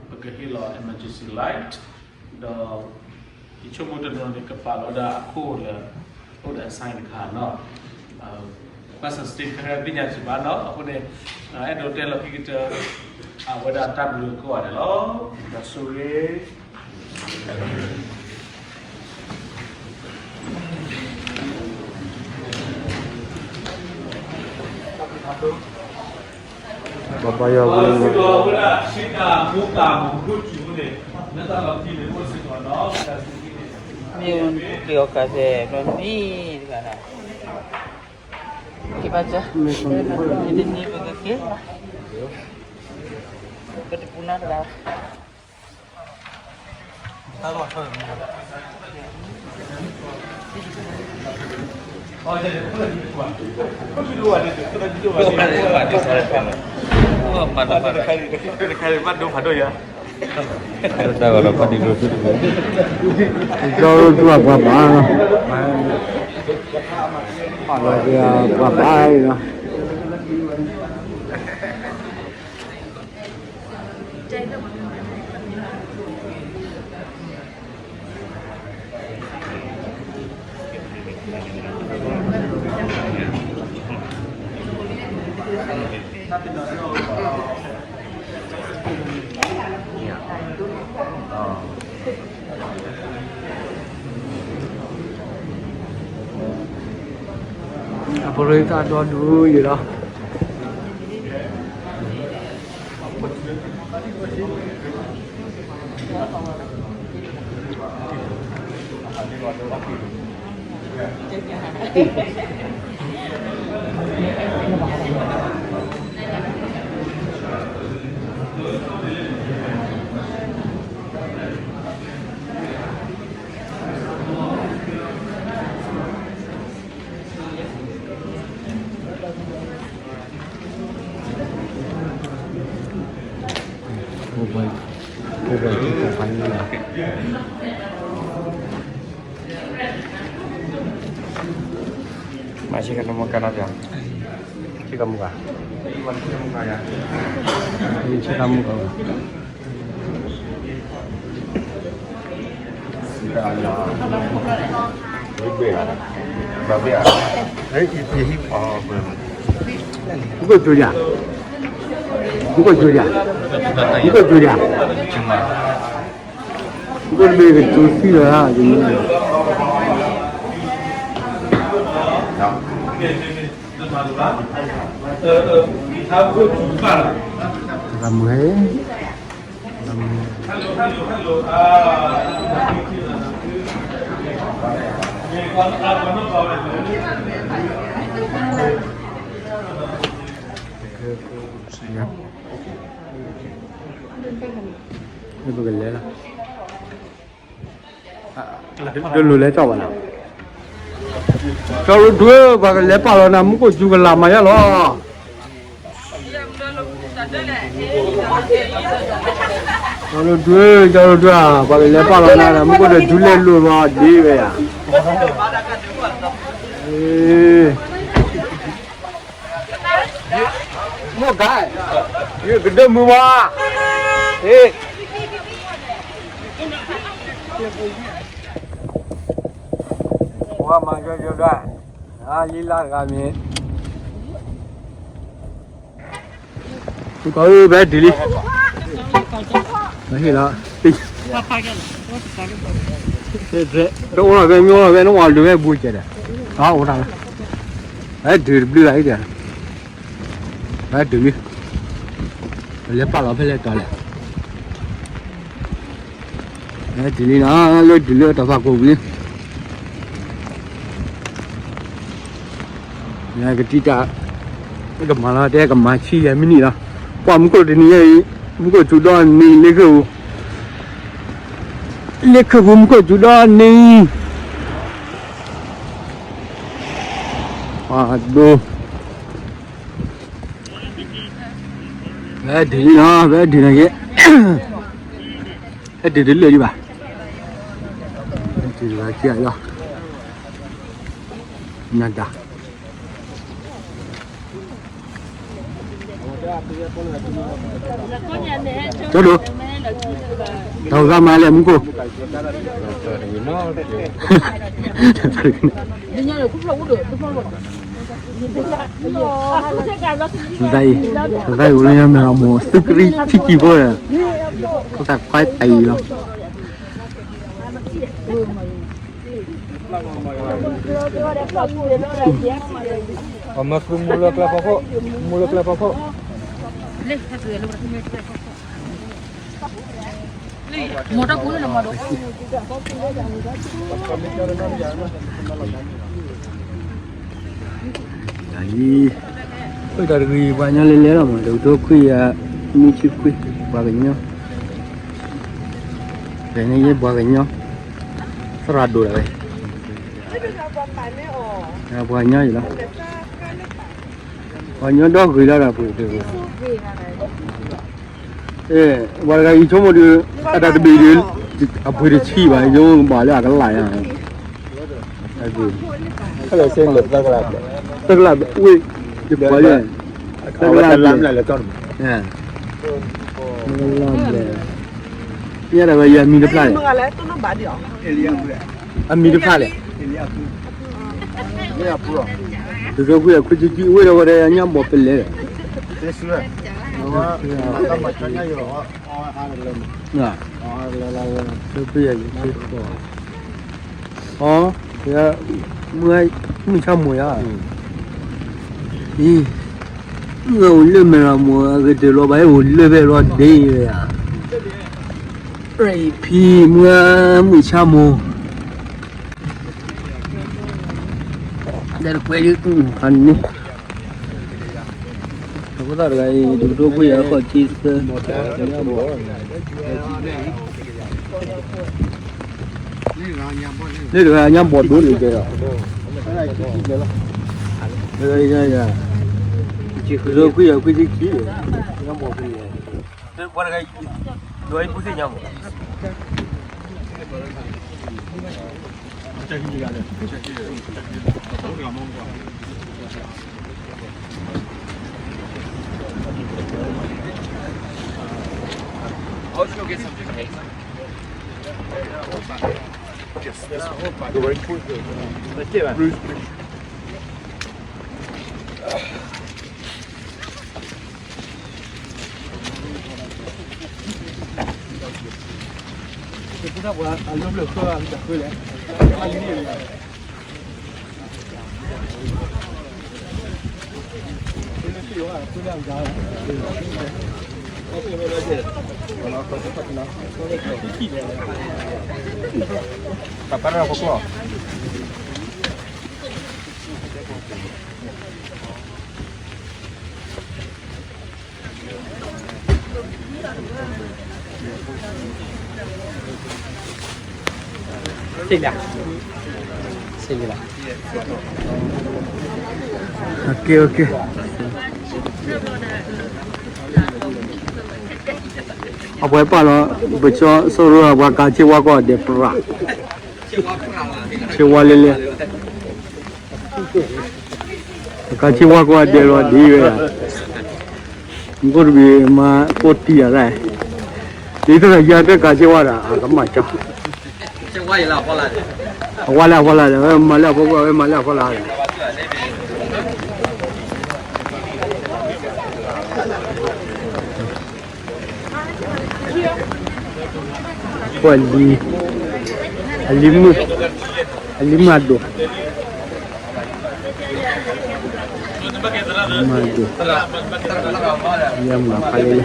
ပကဟ့ၣ်လီၤ emergency light ဒီး ယဆိကမိၣ်တနီၤန့ၣ် ကပာ်လီၤဝဲဒၣ်အခိၣ်လၢ အိၣ်ဒီး sign တခါနီၤ, ဘၣ်ဆၣ် state တခါသ့ၣ်ညါစံးဘၣ်နီၤ, အဃိန့ၣ် အဲၣ်ဒိးတဲလီၤခံကတၢၢ် အဝဲဒၣ်တၢ်ဘျုးကိးဂၤဒဲးလီၤ, ဒီးဆိၣ်ဂ့ၤ ပပၢ်ယွၤဝဲ မ့ၢ်က့ၤအီၤကါဖဲ မ့ၢ်က့ၤဘၣ်စၢ်, မ့ၢ်က့ၤ ပတပူၤနီတဂၤဘၣ်. တၢ်ဂီၤလီၤဖးဒံးရိထူတက့ၢ်, ကၠီရိထူအပှၤဘၣ်နီၤ, ပှၤဘၣ်နီၤ. အပရ့သၣ်ဒီဒူၣ်ယံၤလီၤ. မၤဆ့ကၤတမူကၤနီၤပျီ, ဆ့ကၤမူကၤ, ဆ့ကၤမူကၤ, မူခိၣ်ကၠိယၤ, မူခိၣ်ကၠိယၤ, မူခိၣ်ကၠိယၤ, မူခိၣ်တဘ့ၣ်ကၠိသံလီၤ, မူဟဲ ပကလဲၤလီၤ, တလိၣ်လဲၤကၠီဘၣ်နီၤ, ကၠီရိဒွဲ ပှၤကလဲၤပာ်လီၤနၤ မူခိၣ်စူၤကလးမၤယါလီၤ. ကၠီရိဒွဲ ကၠီရိဒွဲ ပှၤကလဲၤပာ်လီၤနၤဒီး မူခိၣ်ဒီးဒူလဲၣ်လိာ်လီၤဒ်ဝဲယၤ, မိၢ်ကါ, ယကဒၢမုာ်မး, ဟ့ၣ်, ပှၤမၤကၠီကၠီဒၣ်, လံလါတဂၤမ့ၢ်, ပှၤဧၢ ပဟဲတုၤလံ, ဟ့ၣ်လီၤ, တအိၣ်လီၤဖဲ မ့ၢ်အိၣ်လီၤဖဲ နဝၤဒုးဖဲဘူးကဲဒီး, အိၣ်တၢ်လီၤ, ဟဲတုၤတဘျုးလၢ်အံၤဒီး ဟဲတုၤလံ, ပလဲၤပာ်လီၤဖဲလဲၣ်တီၤလဲၣ်, ဟဲတုၤလံနီၤ လၢတုၤလၢတၢ်ဖးကိးပူၤလံ, ကတံၢ်တၢ်, ကမၤလီၤတဲကမၤဆံယဲၢ်မံးနံးလီၤ, ကွၢ်မူခိၣ်တနံၤအံၤ, မူခိၣ်စူၤဒီနံၤလၢခၢၣ်ပူၤ, လၢခၢၣ်ပူၤမူခိၣ်စူၤဒီနံၤ, ပှၤဒိ ဖဲဒုးလံနီၤ ဖဲဒုးန့ၣ်က့ၤ, ဖဲဒုးတလၢာ်ဒံးဘၣ်, ဖဲဒုးဘၣ်က့ၤလီၤ, နဒါ, ကၠီဒိၣ်, တၢ်ဂၤမၤလဲၣ်မူခိၣ် သဒါအံၤ, သဒါအံၤ အိၣ်လၢညါမဲာ်လီၤမိၢ် သုကရံၣ်ထံကံၢ်ဖိဒီး, ဖိသၣ်ခွါတၢ်အံၤလီၤ, အမၤဃုမူလၢကျဲဖီခိၣ်, မူလၢကျဲဖီခိၣ်, မီၤတၢ်ကူလၢနမၤဒိၣ် တၢ်လံ, အိၣ်တၢ်တဂ့ၤ ပှၤကညီလဲၤလဲၤလီၤမး တကထိခွံကယၤနွံဆံခွံ, ပှၤကညီ, ဖဲန့ၣ်ယဲပှၤကညီ, သရၣ်ဒိၣ်တၢ်ဝဲ, ပှၤကညီအံၤလီၤ, ပှၤကညီဒီဂ့ၤလီၤဒီးပှၤတဂ့ၤ ပှၤတဂၤအံၤဆိကမိၣ်ဒီး, အတၢ်တဘ့ၣ်ဒီး, အပှ့ၤတဆံဘၣ် ယိကဘၣ်လၢအကလၢ်ယါ, တကလၢ်ဝ့ၢ်, တကလၢ်, တကလၢ်ဘျဲၣ်, ညါတၢ်ဝဲယမံၤတဖျၢၣ်, အမံၤတဖျၢၣ်လဲၣ် တကကွံာ်အခွံဆံဆံ အဝဲဒီးဝဲဒီးညါဘီၣ်ပလဲၣ်ဒီး အီ မုၢ်ဆါမိၢ်ယါ, အံၤ, မုၢ်ဂၤအိၣ်လၢမဲၢ်ရမိၢ် အကတၢၢ်လီၤဘၣ် ဟဲအိၣ်လၢဖဲလီၤဒ့ဝဲယၤ, ဖံမုၢ်ဂၤမုၢ်ဆါမိၢ်, ဒီးကွဲးလံ, ဖးန့ၣ်, အဃိသတးတဂၤအံၤ တကထိခွံကယၤဃိးဆံသၢ, လၢတဂၤညါဘီၣ်ဒိၣ်န့ၣ်ကဲဒီး, တကထိခွံကယၤခွံဆံခံ, ညါဘီၣ်ခွံန့ၣ်, ပှၤတဂၤ, ဒိးအံၤပူၤသ့ၣ်ညါမး အပှဲၤပာ်လီၤ, ပကၠီစီရိ ပှၤကၤဆ့ဝါကိးဂၤဒဲးပြး, ဆ့ဝါလဲလဲ, ကၤဆ့ဝါကိးဂၤဒဲးလီၤဒ်ဝဲဒၣ်, မူခိၣ်တဘ့ၣ်မၤကိးတံၢ်ယၤဒၣ်, ဒ်သိးဒီးယၤကဲကၤဆ့ဝါဒီး အကမၣ်ကၠီ, အဝါလၢအဖီလာ်ဒီး ဝဲမၤလၢအဖီခိၣ် ဝဲမၤလၢအဖီလာ်ဒီး ပှၤလံ, အလံမုၢ်, အလံမုၢ်အဒိၣ်, မုၢ်အဒိၣ်, ယမၤဖးလဲလဲ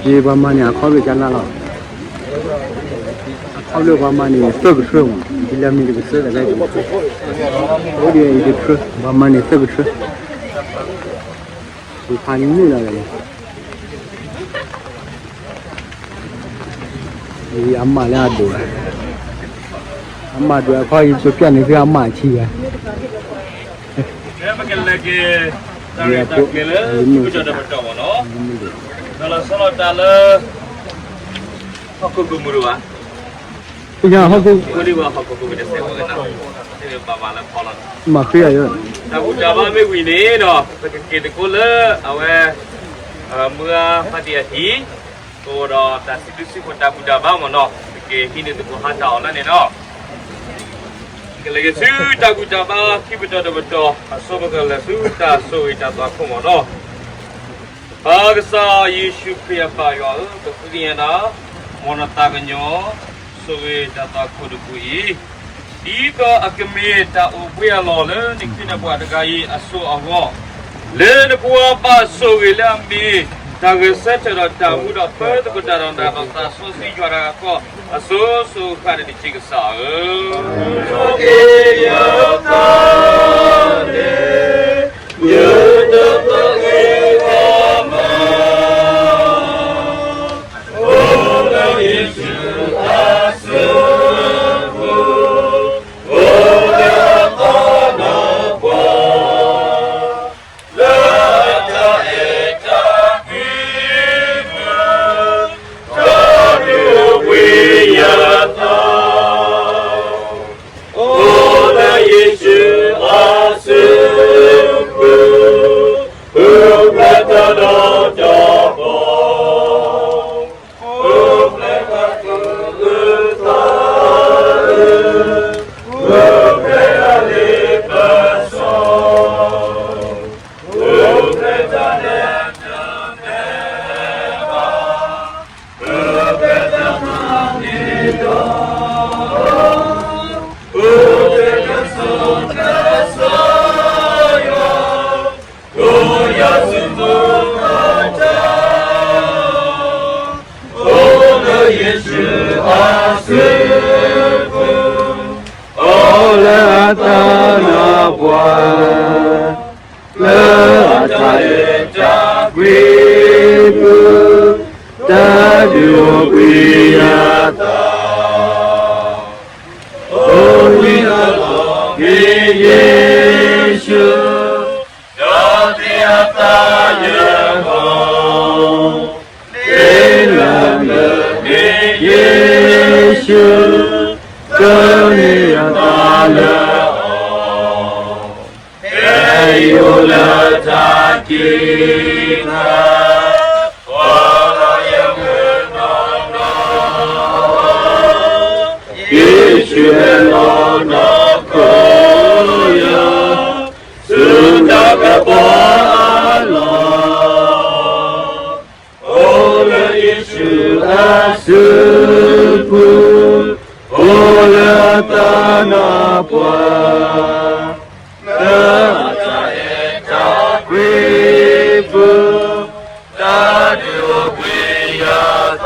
ယပှၤမၤန့ၣ် အခီၣ်ဘျိၣ်ကနၣ်လီၤ, အခီၣ်ဘျိၣ်ပှၤမၤန့ၣ် သၢကထြၢမး, ယလၢမံၤတကထြၢ တဂၤတကထြၢ, အိၣ်ဒ်အံၤတထြၢ ပှၤမၤန့ၣ်သၢကထြၢ, ယဖးန့ၢ်လီၤ, ယအမၢ်လၢအဒိၣ်, အမၢ်ဒိၣ်အခီၣ် ယကပျၢ်န့ၢ်သုအမၢ်ဆံးဂၤ ပကလဲၤက့ၤ တၢ်ရဲၣ်တၢ်ကျဲၤလၢ ကတၢၢ်တပတီၢ်မ့ၢ်နီၤ, ဒီးလီၤဆီလီၤတၢ်လၢ ဟီၣ်ခိၣ်ကမူၤတဘၣ်, ဟီၣ်ခိၣ်, ဟီၣ်ခိၣ်ကမူၤတစဲးဝဲကနၣ်, ဘၣ်ဘၣ်လၢဖီလီၤ, မၤဃ့အယ, တၢ်ဘူၣ်တၢ်ဘါမ့ၢ်ဝံၤန့ၣ်ဒီး ပကက့ၤသကိးလၢအဝဲ မုၢ်ဂၤဖါတံၢ်အဟံၣ်, အိၣ်ဒီးတၢ်စံးဘျုးစံးဖှိၣ်တၢ်ဘူၣ်တၢ်ဘါမ့ၢ်နီၤ, ပကဟံးန့ၢ်သကိးဟါတၢ်အီၣ်လၢန့ၣ်နီၤ, ကလဲၤက့ၤဆူတၢ်ဘူၣ်တၢ်ဘါခံပတီၢ်တပတီၢ် အဆိပကလဲၤဆူတၢ်ဆိၣ်ဂ့ၤတၢ်သွၣ်ခိၣ်မ့ၢ်နီၤ, ပၢ်ကစၢ်ယ့ၣ်ၡူးခရံာ်အပၢ်ယွၤဧၢ, ပဃုကညးနၤ, မ်နသးကညီၤ ဆိၣ်ဂ့ၤတၢ်သွၣ်ခိၣ်တပူၤအံၤ, ဒ်သိးအကမ့ၢ်တၢ်အိၣ်ဘှံးအလီၢ်လၢနခ့နပှၤတဂၤအံၤအစိအဂီၢ်, လၢနဖိခွါဘၣ်ဆိၣ်ဂ့ၤလၢအမ့ၢ် တၢ်ဂဲၤဆၢထၢၣ်ဒီးတၢ်မူဒီးပၢသကိးတၢ်ဒီးနၤဒီးသးစီဆှံယွၤတဂၤဃီ, အစိၤစိၤဃၣ်န့ၣ်တက့ၢ်ကစၢ်ဧၢ, လၢတၢ်အဲၣ်တၢ်ကွံ, တၢ်ဒုးဝံယသး, အိၣ်လၢယ့ၣ်ၡူးအစုပူၤ, အိၣ်ဖျဲၣ်တၢ်ဒီးတၢ်ဘီ, အိၣ်ဖျဲၣ်တၢ်သူၣ် ယ့ၣ်ၡူးအစုပူၤ, အိၣ်လၢအတၢ်နါပှၢ်, လၢအတၢ်အဲၣ်တၢ်ကွံပူၤ, တၢ်ဒုးအိၣ်ဘှံးအသး အိၣ်ဝံၤအလီၢ် မ့ၢ်ယ့ၣ်ၡူး, ဒီးသ့ၣ်အသးယဂီၢ်, မ့ၢ်လၢလၢမ့ၢ်ယ့ၣ်ၡူး, ကန့ၢ်အသးလၢအီၤ, ဖဲအံၤအိၣ်လၢတၢ်ခံခါ, ကွၢ်လီၤယမုၢ်နီၢ်နီၢ်, ယ့ၣ်ၡူးဟဲလီၤနီၢ်ခိယၤ, ဆူတၢ်ကပီၤအလီၢ်, အိၣ်လၢယ့ၣ်ၡူးအစုပူၤ, အိၣ်လၢအတၢ်နါပှၢ်, လၢအတၢ်အဲၣ်တၢ်ကွံပူၤ, တၢ်ဒုးအိၣ်ဘှံးအသး,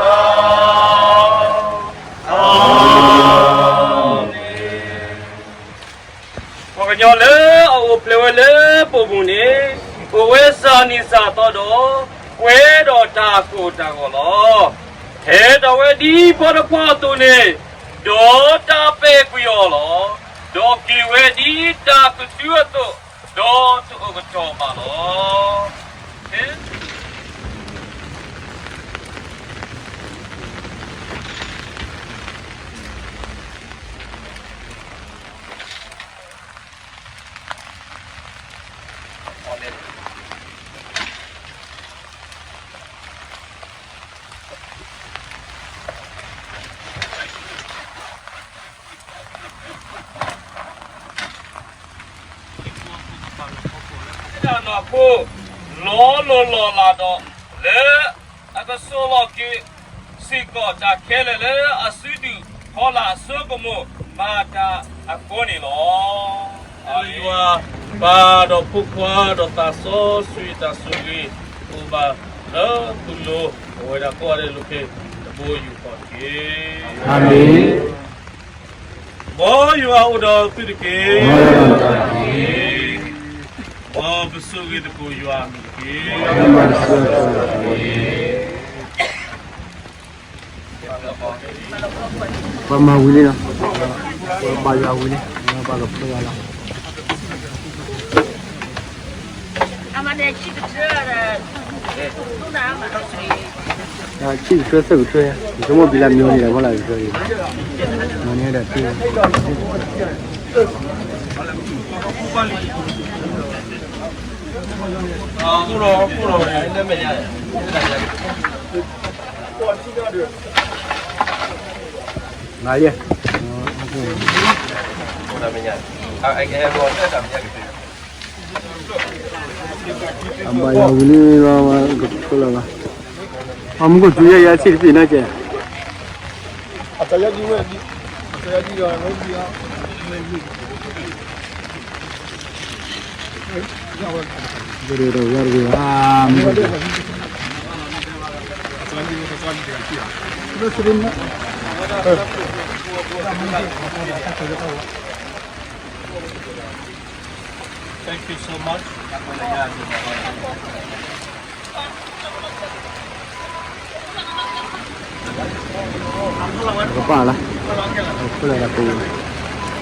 အၤမ့ၣ်. ပှၤကညီလၢအအိၣ်ဖျဲၣ်ဝဲလၢပအိၣ်မူန့ၣ်, အိၣ်ဝဲစ့ၢ်နံၣ်စ့ၢ်သီဒီး, ပှဲၤဒီးတၢ်ကိၢ်တၢ်ဂီၤလီၤ. ဟဲထီၣ်ဝဲဒ်ဖီတဖီအသိးန့ၣ်, ဒီးတၢ်ပဲာ်ကွံာ်အီၤလီၤ. ဒီးက့ၤဝဲဒ်တၢ်ကတုၤအသိး, ဒီးတအိၣ်ကတီၢ်ဘၣ်လီၤ. တၢ်နီၢ်ခိ လီၤလိၢ်လီၤလးဒီး လၢအကစိာ်လီၤက့ၤစ့ၢ်ကီးတၢ်ခဲလၢာ်လၢအစုဒုၣ်ဖီလာ်အစိကမီၤ မၤတၢ်အဃိန့ၣ်လီၤ. ယွၤပၢ်ဒီးဖိခွါဒီးသးစီဆှံတၢ်ဆိၣ်ဂ့ၤ အိၣ်ဘၣ်လၢသုလိၤ ပဝဲဒၣ်ကိးဂၤဒဲးလီၤခဲ တဘိယူၢ်ဃီတက့ၢ်. အၤမ့ၣ်. မ်ယွၤအိၣ်ဒီးသုတက့ၢ်. မ်ပဆိၣ်ဂ့ၤသကိးယွၤအမံၤတက့ၢ်. ပမၤဝံၤလံလီၤ. ပဘါယွၤဝံၤလံ, ပဘါကဖၢယွၤလီၤ. ဆံးကတြၢသၢကတြၢ, ယဆိကမိၣ်ဘံလၢမံၤန့ၣ်ဒီး မ့ၢ်လၢကတြၢအံၤ, မ့ၢ်န့ၣ်ဒီးတ့ၢ် မၤယဲၢ်, အဘၣ်ယွၤဝံၤလံလီၤ, ကဖၢလၢၤဘၣ်, အမူကီၢ်သူယဲၢ်ယဲၢ်ဆံးတပံၤနီၢ်ကဲ, အတၢ်ယဲၢ်ဒံဝဲ, အတၢ်ယဲၢ်ဒံဝဲ, ဒ်ဒီးဝဲတဂ့ၤဘၣ်, မ့ၢ် Thank you so much. ကပၢ်လၢ, ဖဲလၢပူၤ,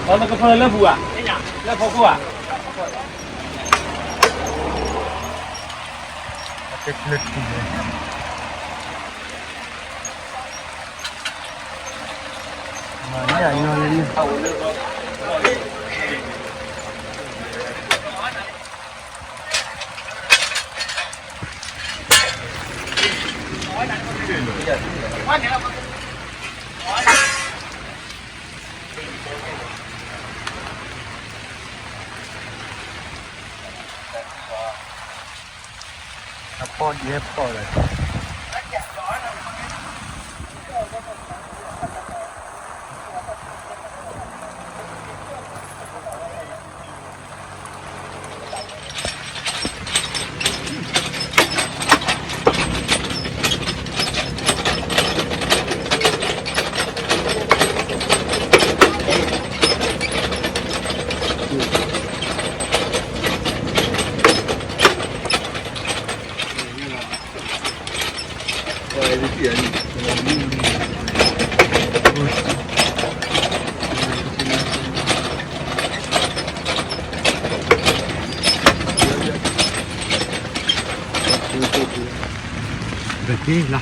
အီနကဖၢလၢပူၤဧါ, လၢဖီခိၣ်ဧါ. အတဲဖျၢၣ်ထူၣ်န့ၣ် မၤညၣ်ညီလၢန့ၣ် အဖီၣ်ဒဲဖီၣ်လၢ လီၤ ပ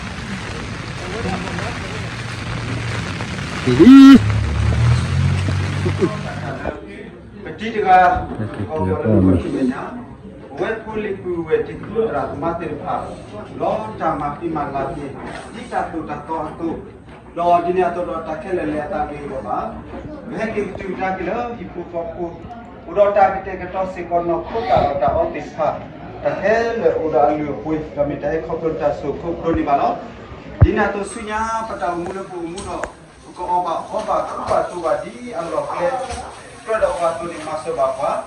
တံၤတဂၤ ကီၢ်ပယီၤလၢလၢၢ်ခိၣ်ဆူမဲာ်ညါ ပဝဲဖိလံၤပုၢ်ဝဲၢ်တံၤသကိးသရၣ်သမါသ့ၣ်တဖၣ် လီၤတၢ်မၤသံမၤလၤက့ၤ ဒ်တၢ်သိၣ်တၢ်သီအသိး ဒီးဒ်န့ၣ်အသိးဒီးတၢ်ခဲလၢာ်လဲၤအသးဂ့ၤအဂီၢ်ဘၣ် ပဟဲက့ၤကတုၤကဒါက့ၤလၢဟံၣ်ဖိဃီဖိ အိၣ်ဒီးတၢ်ကတဲာ်ကတီၤစ့ၢ်ကီးနီၢ်ခိတၢ်လီၢ်တၢ်အီသ့ၣ်တဖၣ် တၢ်ခဲလၢာ်အိၣ်ဒီးအလုၢ်အပှ့ၤ ဒီးမ့ၢ်တၢ်ဟဲခီဖျိတၢ်ဆိၣ်ဂ့ၤခီဖျိန့ၣ်ဘၣ်လီၤ. ဒ်န့ၣ်အသိးဆူညါ ပတၢ်အိၣ်မူလၢပအိၣ်မူဒီး ပကအီၣ်ဘၣ်အီဘၣ်ကူဘၣ်သိးဘၣ်ဒ်အလီၢ်ကျဲ ကြၢးဒီးပှၤအသိးန့ၣ် မၤစၢၤဘၣ်ပှၤ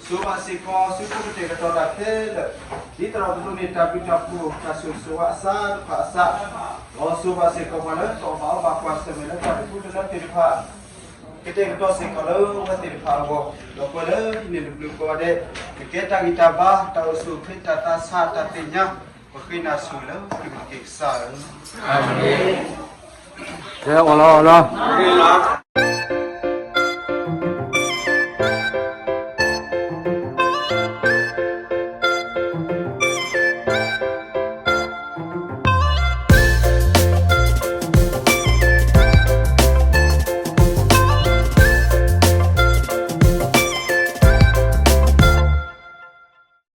စိၤဘၣ်စ့ၢ်ကီး ဆူဖိကတဲာ်ကတီၤတၢ်ခဲလၢာ် ဒ်သရၣ်ပဒိၣ်န့ၣ် တၢ်ဘျုးတၢ်ဖှိၣ် တၢ်ဆိၣ်ဂ့ၤဆိၣ်ဝါအစးတဖၣ်အစး ဒီးစိၤဘၣ်စ့ၢ်ကီးပှၤလၢတအီၣ်ဘၣ်အီဘၣ်ပှၤဆၢၣ်မဲာ်လၢတၢ်ဒုးဖိတလၢသ့ၣ်တဖၣ် ကတဲာ်ကတီၤစ့ၢ်ကီးလၢအဝဲသ့ၣ်တဖၣ်အဂီၢ် ဒီးပှၤလၢဟံးန့ၢ်တဘျုးကိးဂၤဒဲး ကကဲတၢ်ဂံၢ်တၢ်ဘါ တၢ်အိၣ်ဆူၣ်အိၣ်ချ့ တၢ်သးဆး တၢ်သ့ၣ်ညါ ပဃ့နၤဆိၣ်ဂ့ၤလၢပကက့ၤကစၢ်ဧၢ ကဲအီၤလီၤအီၤလီၤ